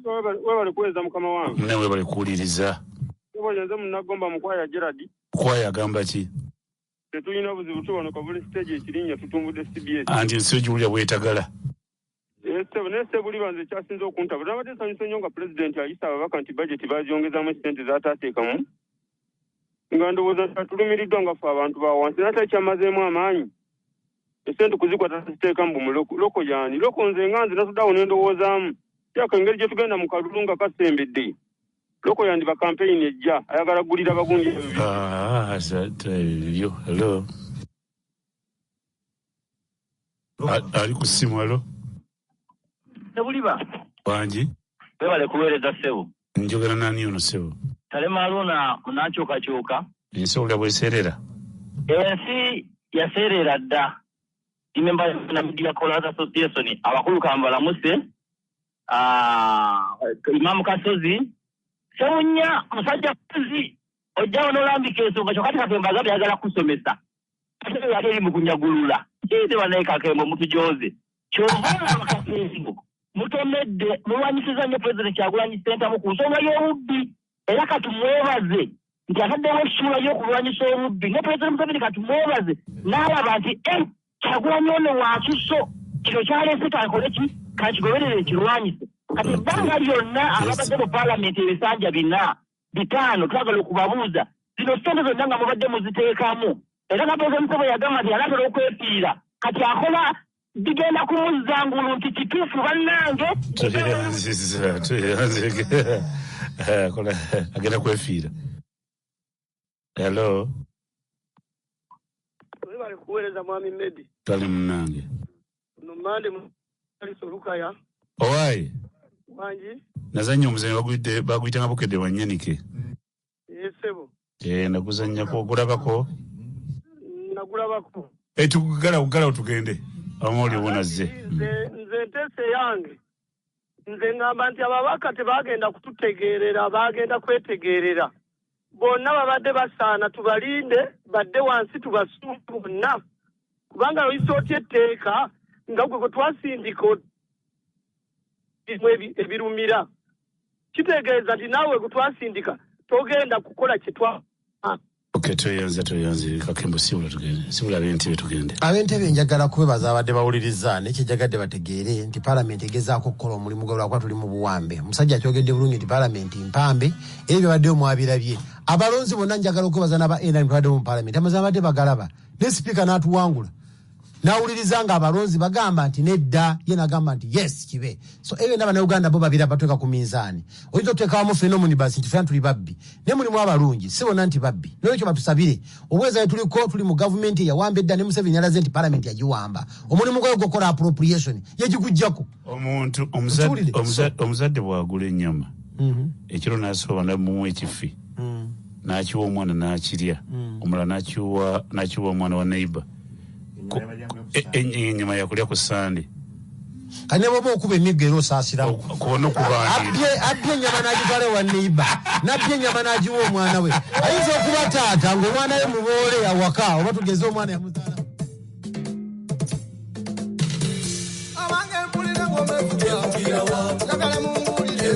Webale kuweereza, mukama wange. Nawe webale kuwuliriza. Nze Munagomba Mukwaya Gerard. Kwaya agamba ki? Tetulina buzibu, tubonoka buli stage ekirinnya tutumbudde CBS. Anti ensi ogiwulira bwetagala. Naye Sebuliba, nze kyasinze okuntabula, nabadde nsanyuse nnyo nga pulezidenti ayisa ababaka nti budget bagyongezamu esente z'ataateekamu, nga ndowooza nti atulumiriddwa nga ffe abantu ba wansi. Naye ate kyamazeemu amaanyi, esente kuzikwata taziteeka mbu mu local. Local yaani local? Nze nga nze natuddeawo ne ndowoozaamu kyaka engeri gye tugenda mu kalulu nga kasembedde. Loko yandiba campaign ejja ayagala kugulira bagundi ebyo. Ah, yo, hello. Ali ku ssimu, hello. Sebuliba. Wangi. Webale kuweereza ssebo. Njogera nani ono ssebo? Talema Aluna munankyukakyuka. Ensi olya bweseerera. Ensi yaseerera dda. Ndi member ya Media Callers Association abakulu kambalamuse. Imamu Kasozi Sewunya musajja kazi ojjawo n'olambika ensonga kyokka ate Kakembo agambye ayagala kusomesa ate yali eri mu kunyagulula kiize banaye Kakembo mutujoze kyova olaba Kakembo mutomedde mulwanyisiza nnyo Pulezidenti Kyagulanyi Ssentamu ku nsonga y'obubbi era katumwebaze nti ataddewo essuula y'okulwanyisa obubbi ne Pulezidenti Museveni katumwebaze n'alaba nti Kyagulanyi ono wa nsusso kino kyaleese kankole ki kakigoberere ekirwanyise. Kati ebbanga lyonna ababadde mu paalamenti ebisanja 4 5 twagala okubabuuza zino ssente zonna nga mubadde muziteekamu era nga Pulezidenti Museveni yagamba nti anaatera okwefiira kati akola bigenda kumuzza ngulu nti kituufu bannange. Agenda kwefiira. Hello. Webale kuweereza mwami Medi. Tali munnange. Ono Mande Olukaya. Owaaye. Wangi. Nazannya omuzannyo baguyita nga Bukedde wa Nnyanike. Ssebo. Naguzannyako ogulabako? Nagulabako. Tugalawo tugende. Amawulire wonazze. Nze nteesa yange. Nze ngamba nti ababaka tebagenda kututegeerera, bagenda kwetegeerera. Bonna babadde basaana tubalinde, badde wansi tubasuule bonna. Kubanga oyisa otya etteeka nga gwe gwe twasindika ebirumira. Kitegeeza nti naawe gwe twasindika togenda kukola kye twa. Okay, tweyanze Kakembo sibula tugende. Sibula ab'entebe tugende. Ab'entebe njagala kubebaza abadde bawuliriza naye kyenjagadde bategeere nti paalamenti egezaako okukola omulimu gwe lwakuba tuli mu buwambe. Omusajja akyogedde bulungi nti paalamenti mpambe era byabaddeyo mwabirabye. Abalonzi bonna njagala okwebaza n'aba NRM tubadde mu paalamenti amazima abadde bagalaba ne sipiika n'atuwangula. Nawuliriza nga abalonzi bagamba nti nedda ye nagamba nti yes kibe. So ebyo n'Abannayuganda bo babira batuuka ku minzaani. Oyinza otuteekawamu ffenna omunibasi nti ffenna tuli babbi naye mulimu abalungi si bonna nti babbi. N'olwekyo batusabire obweza tuliko tuli mu gavumenti eyawamba edda ne Museveni yalaze nti paalamenti yagiwamba. Omulimu gwayo gw'okukola appropriation yagiguggyako. Omuntu omuzadde bw'agula ennyama ekiro n'asooba n'amuwa ekifi n'akiwa omwana n'akirya omulala n'akiwa omwana wa neighbor. Ennyama yakulya ku Sande. Kati ne bw'oba okuba emiggo era osaasiramu. Abbye ennyama n'agitwala ewa neighbor, n'abbye ennyama n'agiwa omwana we. Ayinza okuba taata ng'omwana we muboole awaka oba tugeze omwana yamuzaala. Abange mpulira ng'omefuga. Njagala mumbuulire.